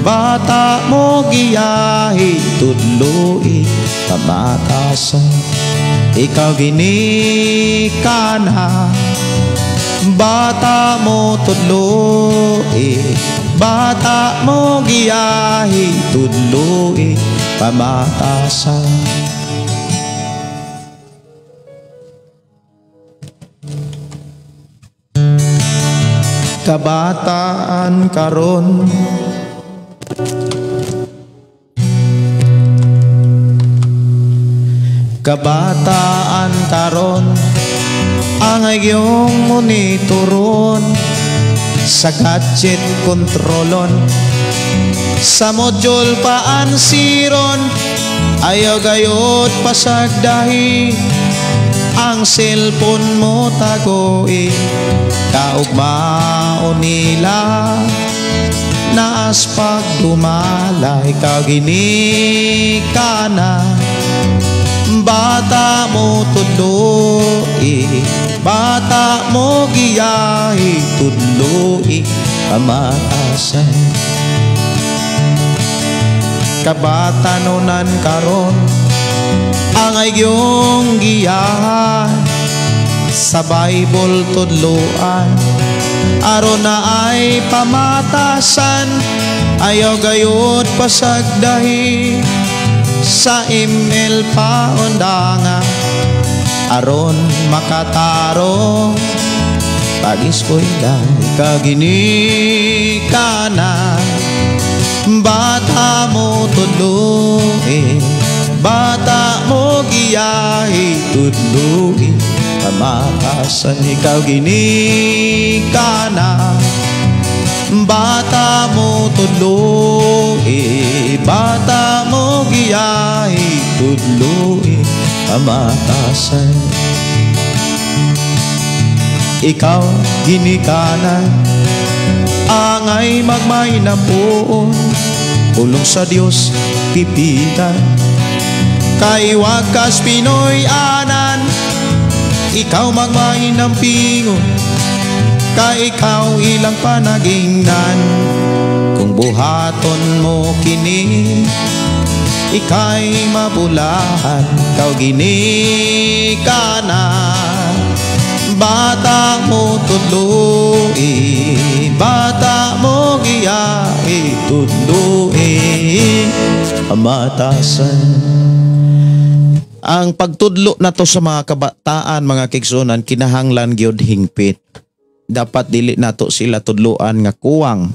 bata mo giyahi tudloi, pamatasan. Ikaw ginikanan, bata mo tudloi, bata mo giyahi tudloi, pamatasan. Kabataan karon, kabataan karon, ang iyong monitoron sa gadget kontrolon, sa module paansiron, ayaw gayod pasagdahi, ang cellphone mo tagoi, kaugmao nila, naas pagdumala, ikaw ginikana, bata mo tudloi, bata mo giyahi tudloi, pamatasan. Kabatanunan karon, ang iyong giyahan, sa Bible tudloan, aron na ay pamatasan, ayaw gayod pasagdahi, sa email paundanga, aron makataro, pag-eskwela kaginikana, bata mo tudloi, bata mo giyahi tudloi, pamatasan. Ikaw ginikana, bata mo tudloi, bata mo giyahi tudloi, pamatasan. Ikaw ginikana, angay magmay na puon, pulong sa Dios pipitan, kay wakas Pinoy anan, ikaw magmay ng pingon, kay ikaw ilang panagingnan. Kung buhaton mo kini, ika'y mabulahan, ikaw ginikana, bata mo tudloi, bata mo giyahi tudloi, pamatasan. Ang pagtudlo na to sa mga kabataan, mga kigsunan, kinahanglan gyud hingpit. Dapat dili nato sila tudloan nga kuwang.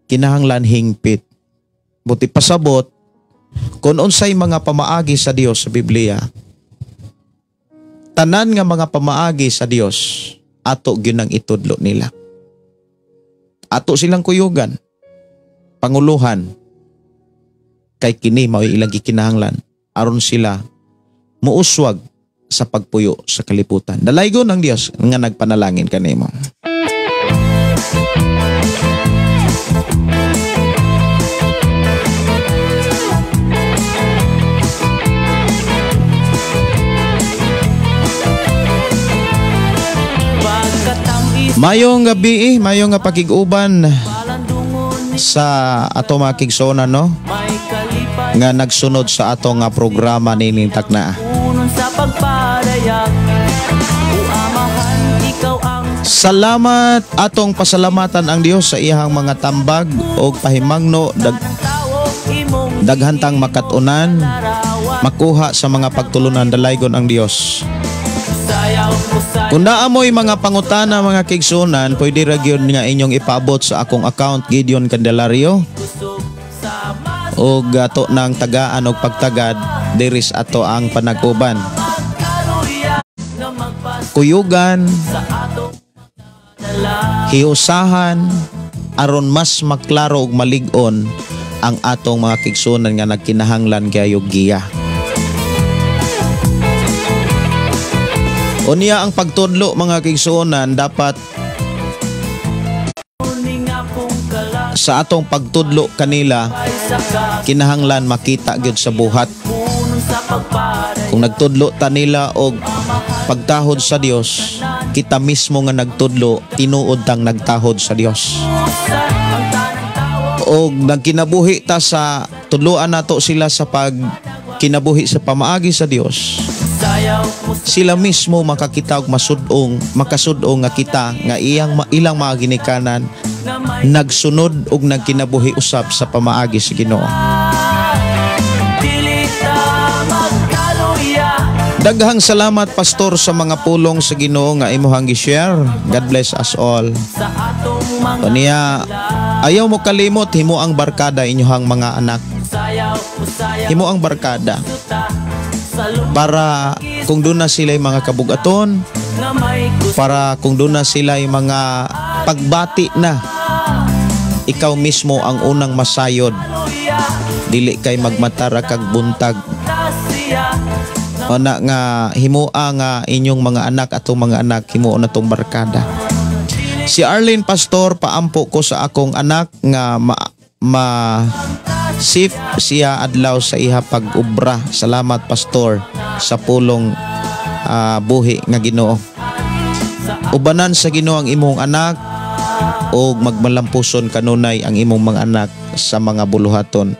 Kinahanglan hingpit. Buti pasabot kung unsay mga pamaagi sa Dios sa Biblia. Tanan nga mga pamaagi sa Dios ato gyud ang itudlo nila. Ato silang kuyugan, panguluhan, kay kini mao'y ilang gikinahanglan aron sila muuswag sa pagpuyo sa kalibutan. Dalaygon ang Dios nga nagpanalangin kanimo. Mayong gabi, mayong nga pakig-uban sa ato mga kigsoona, no, nga nagsunod sa ato nga programa nining takna. Punon sa pagpadayag. O Amahan, ikaw ang Salamat, atong pasalamatan ang Dios sa iyang mga tambag og pahimangno tao imong daghantang makat-unan larawan. Makuha sa mga pagtulunan. Dalaygon ang Dios. Sayaw mo sa Kung naa mo'y mga pangutana, mga kigsunan, pwede ra gyud nga inyong ipaabot sa akong account, Gideon Candelario, kusog sa mas og ato nang tagaan og pagtagad diris ato ang panag-uban. Magkaruya nga magpas Kuyugan, sa atong dala. Hiusahan aron mas maklaro ug malig-on ang atong mga kigsunan nga nagkinahanglan kayog giya. Unya ang pagtudlo, mga kigsunan, dapat Kuning akong kalag sa atong pagtudlo kanila ay sa ka kinahanglan makita gyud sa buhat. Punon sa pagpadayag. Kung nagtudlo ta nila og pagtahod sa Dios, kita mismo nga nagtudlo tinuod tang nagtahod sa Dios. Sa ang tanang tao Og nagkinabuhi ta sa tudloan nato sila sa pagkinabuhi sa pamaagi sa Dios. Sayaw mo sa Sila mismo makakita og masud-ong, makasud-ong nga kita nga ilang mga ginikanan nga may nagsunod og nagkinabuhi usab sa pamaagi sa Ginoo. Dili ta magkaluya. Daghang salamat, Pastor, sa mga pulong sa Ginoo nga imuhang gi-share. God bless us all. Sa atong mga Unya, ayaw mo kalimot himo ang barkada inyohang mga anak. Sayaw mo sayaw Himo ang barkada ta sa lumba para kung doon na sila mga kabugaton, nga may kusog para kung doon na sila mga pagbati na, ikaw mismo ang unang masayod. Kaluya. Dili kay magmatara kag buntag. Ta siya Ona nga himoa nga inyong mga anak, atong mga anak, himuon na tong barkada. Si Arlene, "Pastor, paampo ko sa akong anak nga ma safe siya adlaw sa iha pag-ubra. Salamat, Pastor, sa pulong buhi nga Ginoo." Ubanan sa Ginoo ang imong anak og magmalampuson kanunay ang imong mga anak sa mga buluhaton.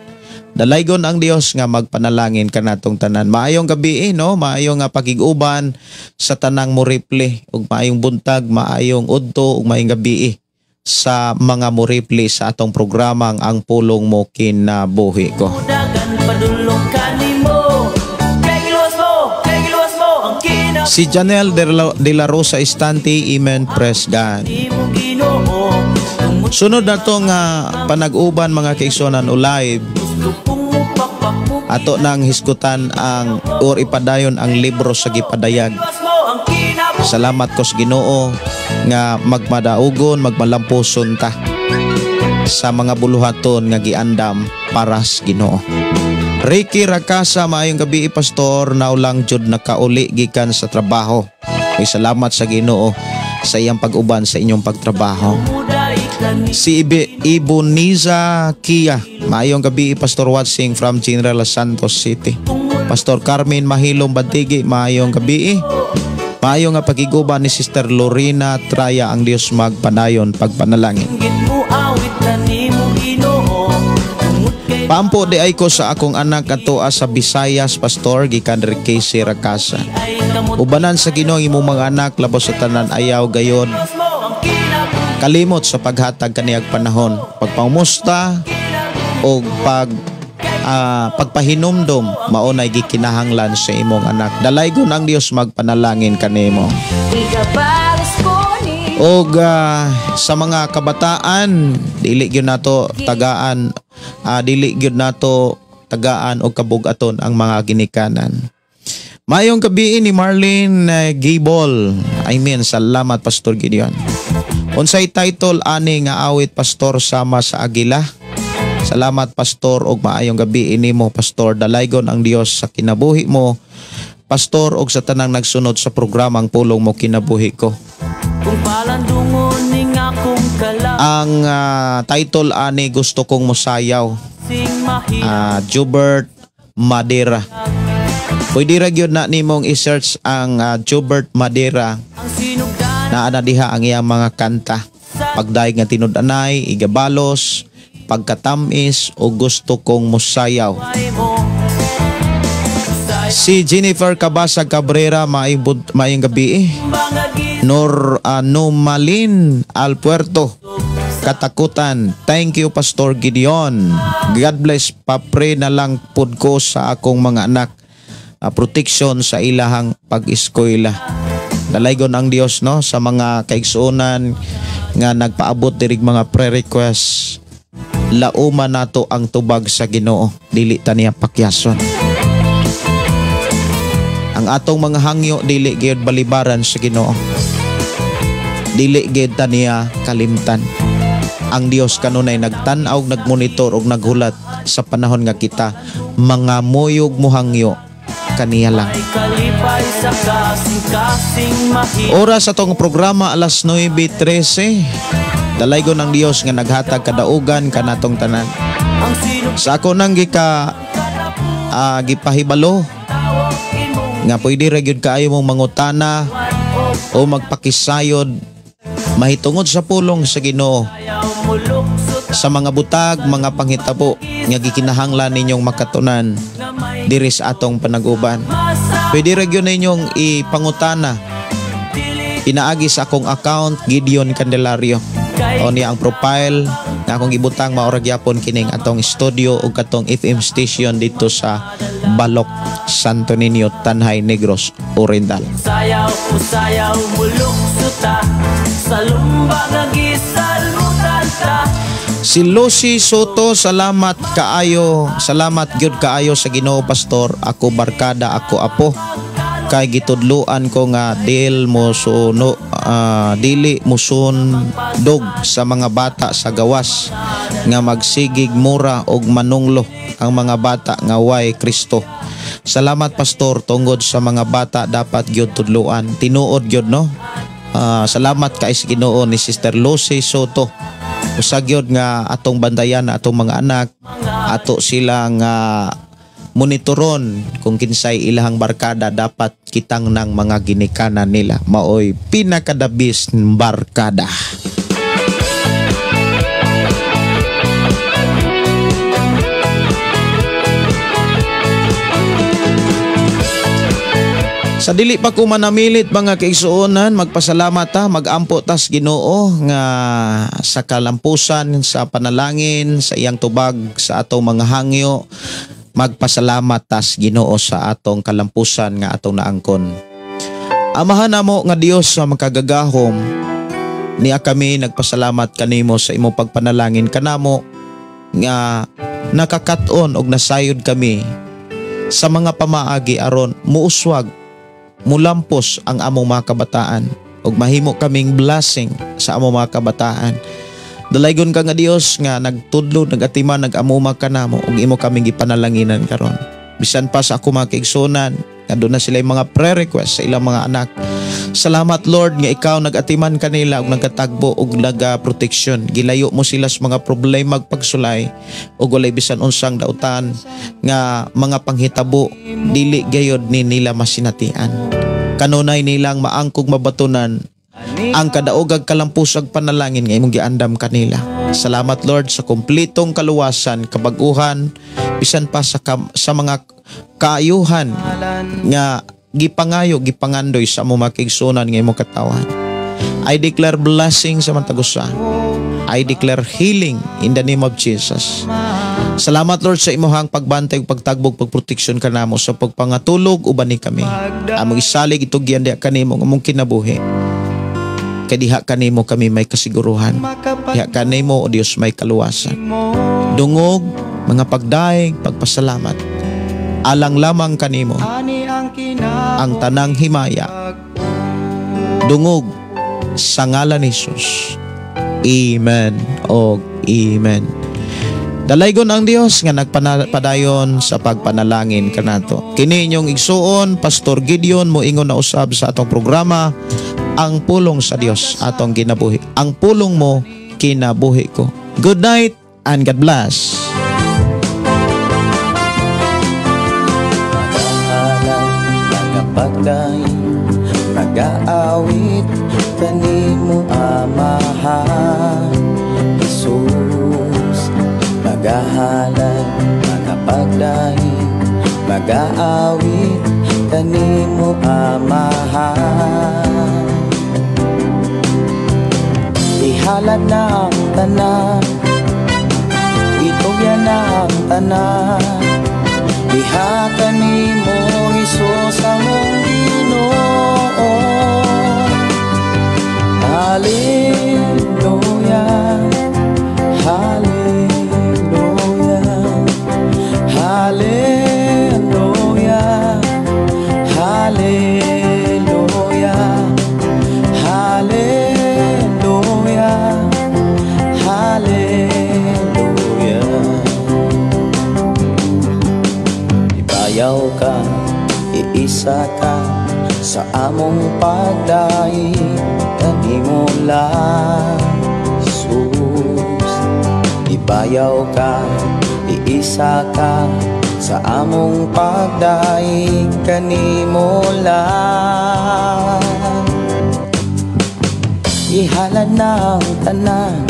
Dalaygon ang Dios nga magpanalangin kanatong tanan. Maayong gabi, no, maayong nga pakig-uban sa tanang morepli ug maayong buntag, maayong udto ug maayong gabi sa mga morepli sa atong programang Ang Pulong Mo Kinabuhi Ko. Dagan padulong kanimo. Kay giluwas mo, kay giluwas mo ang kinabuhi. Si Janelle de la Rosa Estante, Amen, praise God. Imong Ginoo tungod Sunod na to nga panag-uban, mga kaigsuonan, o live, gusto kong mupakpak mo. Ato nang hisgutan ang or ipadayon ang libro sa gipadayag. Giluwas mo ang kinabuhi. Salamat ko sa Ginoo nga magmadaugon, magmalampuson ta sa mga buluhaton nga giandam para sa Ginoo. Ricky Rakasa, "Maayong gabi, Pastor, naulang jud nakauli gikan sa trabaho." Ay, salamat sa Ginoo sa iyang pag-uban sa inyong pagtrabaho. Muday kani. Si Iboniza Kia, "Maayong gabi, Pastor, watching from General Santos City." Pastor Carmen Mahilom Bantigi, maayong gabi. Maayo nga pagiguban ni Sister Lorena Traya, ang Dios magpanayon pagpanalangin. Git mo awit kanimo Ginoo tungod kay "Paampo di ay ko sa akong anak ato sa Visayas, Pastor," gikan Casey Rakasa. Ay kamot. Ubanan sa Ginoo ang imong mga anak, labos sa tanan ayaw gayon Giluwas mo ang kinabuhi. Kalimot sa paghatag kaniyag panahon, pagpangumusta o pagpahinumdom maunay gikinahanglan sa imong anak. Dalaygon ang Dios magpanalangin kanimo. Igabalos ko ni Og sa mga kabataan, dili gyud nato tagaan og kabugaton ang mga ginikanan. Maayong gabi ni Marlene Gable. I mean, salamat, Pastor Gideon. Unsay title ani nga awit, Pastor, sama sa Agila? Salamat, Pastor, og maayong gabi inimo, Pastor. Dalaygon ang Dios sa kinabuhi mo, Pastor, og sa tanang nagsunod sa programang Pulong Mo Kinabuhi Ko. Kung palandungon ning akong kalag Ang title ani, Gusto Kong Musayaw. Sing mahina. Jubert Madera. Pwede ra gyud na nimong i-search ang Jubert Madera. Ang sinugdanan. Naa na diha ang iyang mga kanta. Pagdayeg nga tinud-anay, Igabalos, Pagkatamis o Gusto Kong Musayaw. Si Jennifer Cabasa Cabrera, maayong gabi eh. Nor Anomalin Alpuerto, Katakutan. Thank you, Pastor Gideon. God bless. Pa-pray na lang pud ko sa akong mga anak. Protection sa ilahang pag-eskwela. Dalaygon ang Dios, no, sa mga kaigsuonan nga nagpaabot dirig mga prayer request. Lauma nato ang tubag sa Ginoo, dili ta niya pakyason. Ang atong mga hangyo dili gyud balibaran sa Ginoo. Dili gyud ta niya kalimtan. Ang Dios kanunay nagtan-aw, nagmonitor ug naghulat sa panahon nga kita mga muyog mohangyo kaniya lang. Kalipay sa kasing-kasing mahi. Oras sa atong programa, alas 9:13. Dalaygon ang Dios nga naghatag kadaugan kanatong tanan. Ang sino Sa ako nang gika gipahibalo nga pwede ra gyud kaayo mong mangutana o magpakisayod mahitungod sa pulong sa Ginoo sa mga butag, mga panghitabo nga gikinahanglan ninyong makatunan diri sa atong panaguban. Pwede ra gyud ninyong ipangutana pinaagi sa akong account, Gideon Candelario. O niya ang profile nga akong gibutang, mao ra gyapon kining atong studio ug katong FM station dito sa Balok, Santo Niño, Tanjay, Negros Oriental. Sayaw, sayaw, muluksuta sa lumba nga gisalmutan ta. Si Lucy Soto, salamat kaayo, salamat gyud kaayo sa Ginoo, Pastor. Ako barkada, ako apo. Kay gitudluan ko nga dil mo suno, dili musundog sa mga bata sa gawas nga magsigig mura og manunglo ang mga bata nga way Kristo. Salamat, Pastor, tungod sa mga bata dapat gyud tudluan. Tinuod gyud, no? Salamat kay sa Ginoo ni Sister Lucy Soto. Usa gyud nga atong bantayan na atong mga anak, ato silang monitoron kung kinsay ilahang barkada, dapat kitang ng mga ginikanan nila maoy pinakadabis barkada. Sa dili pa ko manamilit, mga kaigsuonan, magpasalamat ta, magampo tas Ginoo nga sa kalampusan, sa panalangin, sa iyang tubag sa atong mga hangyo, magpasalamat tas Ginoo sa atong kalampusan nga atong naangkon. Amahan namo nga Dios sa makagagahom, niya kami nagpasalamat kanimo sa imong pagpanalangin kanamo nga nakakat-on og nasayod kami sa mga pamaagi aron muuswag, mulampos ang among mga kabataan ug mahimo kaming blessing sa among mga kabataan. Dalaygon ka nga Dios nga nagtudlo, nagatiman, nagamuma kanamo ug imo kaming gipanalanginan karon. Bisan pa sa ako mga kaigsunan, nga doon na sila yung mga prayer request sa ilang mga anak. Salamat, Lord, nga ikaw nagatiman kanila ug nagkatagbo ug naga-protection. Gilayo mo sila sa mga problema ug pagsulay ug walay bisan unsang dautan nga mga panghitabo dili gayod ni nila masinatian. Kanunay nilang maangkog mabatunan ang kadaogag kalampusag panalangin nga imong giandam kanila. Salamat, Lord, sa kumplitong kaluwasan, kabaguhan, bisan pa sa mga kaayuhan nga gipangayo, gipangandoy sa among mga kaigsuonan nga imong katawhan. I declare blessing sa matag usa. I declare healing in the name of Jesus. Salamat, Lord, sa imuhang pagbantay ug pagtagbog, pagproteksyon kanamo sa pagpangatulog uban ni kami. Among isalig itugyan diha kanimo ang among kinabuhi. Kay diha kanimo kami may kasiguruhan. Diha kanimo, O Dios, may kaluwasan. Dungog mga pagdaig, pagpasalamat. Alang lamang kanimo ang tanang himaya. Dungog sa ngalan ni Jesus. Amen o amen. Dalaygon ang Dios nga nagpadayon sa pagpanalangin kanato. Kini inyong igsuon, Pastor Gideon, moingon na usab sa atong programa, Ang Pulong sa Dios atong kinabuhi. Ang pulong mo, kinabuhi ko. Good night and God bless. Pagdaing Magaawit kanimo, Amahan Jesus. Magahalad, magapagdaig, magaawit kanimo, Amahan. Ihalad na ang tanan, itugyan na ang tanan. Diha kanimo, Hesus, among Ginoo. Hallelujah, Hallelujah, Hallelujah, Hallelujah, Hallelujah, Hallelujah. Ibayaw ka, iisa ka sa among pagdaig kanimo lang, Jesus. Ibayaw ka, iisa ka sa among pagdaig kanimo lang. Ihalad na ang tanan,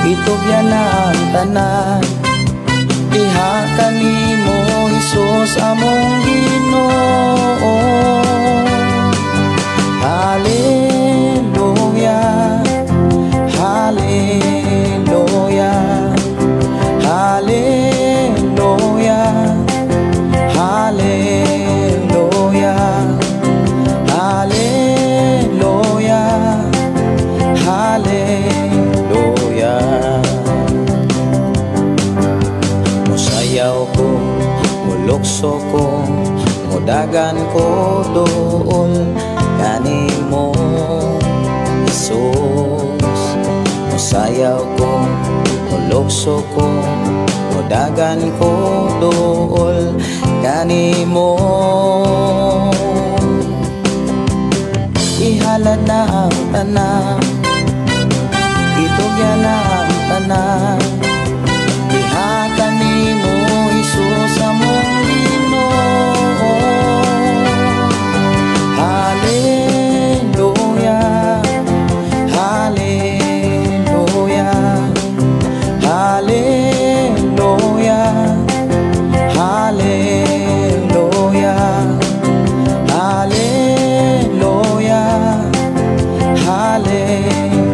itugyan na ang tanan. Diha kanimo, Hesus, among Ginoo. Hallelujah, Hallelujah, Hallelujah, Hallelujah, Hallelujah, Hallelujah. Musayaw ko, mulukso ko, mudagan ko duol kanimo, Jesus. Musayaw ko, mulukso ko, mudagan ko duol kanimo. Ihalad na ang tanan, itugyan na ang tanan. Diha kanimo, Hesus, among Ginoo. Hallelujah, Hallelujah, Hallelujah, Hallelujah, Hallelujah, Hallelujah.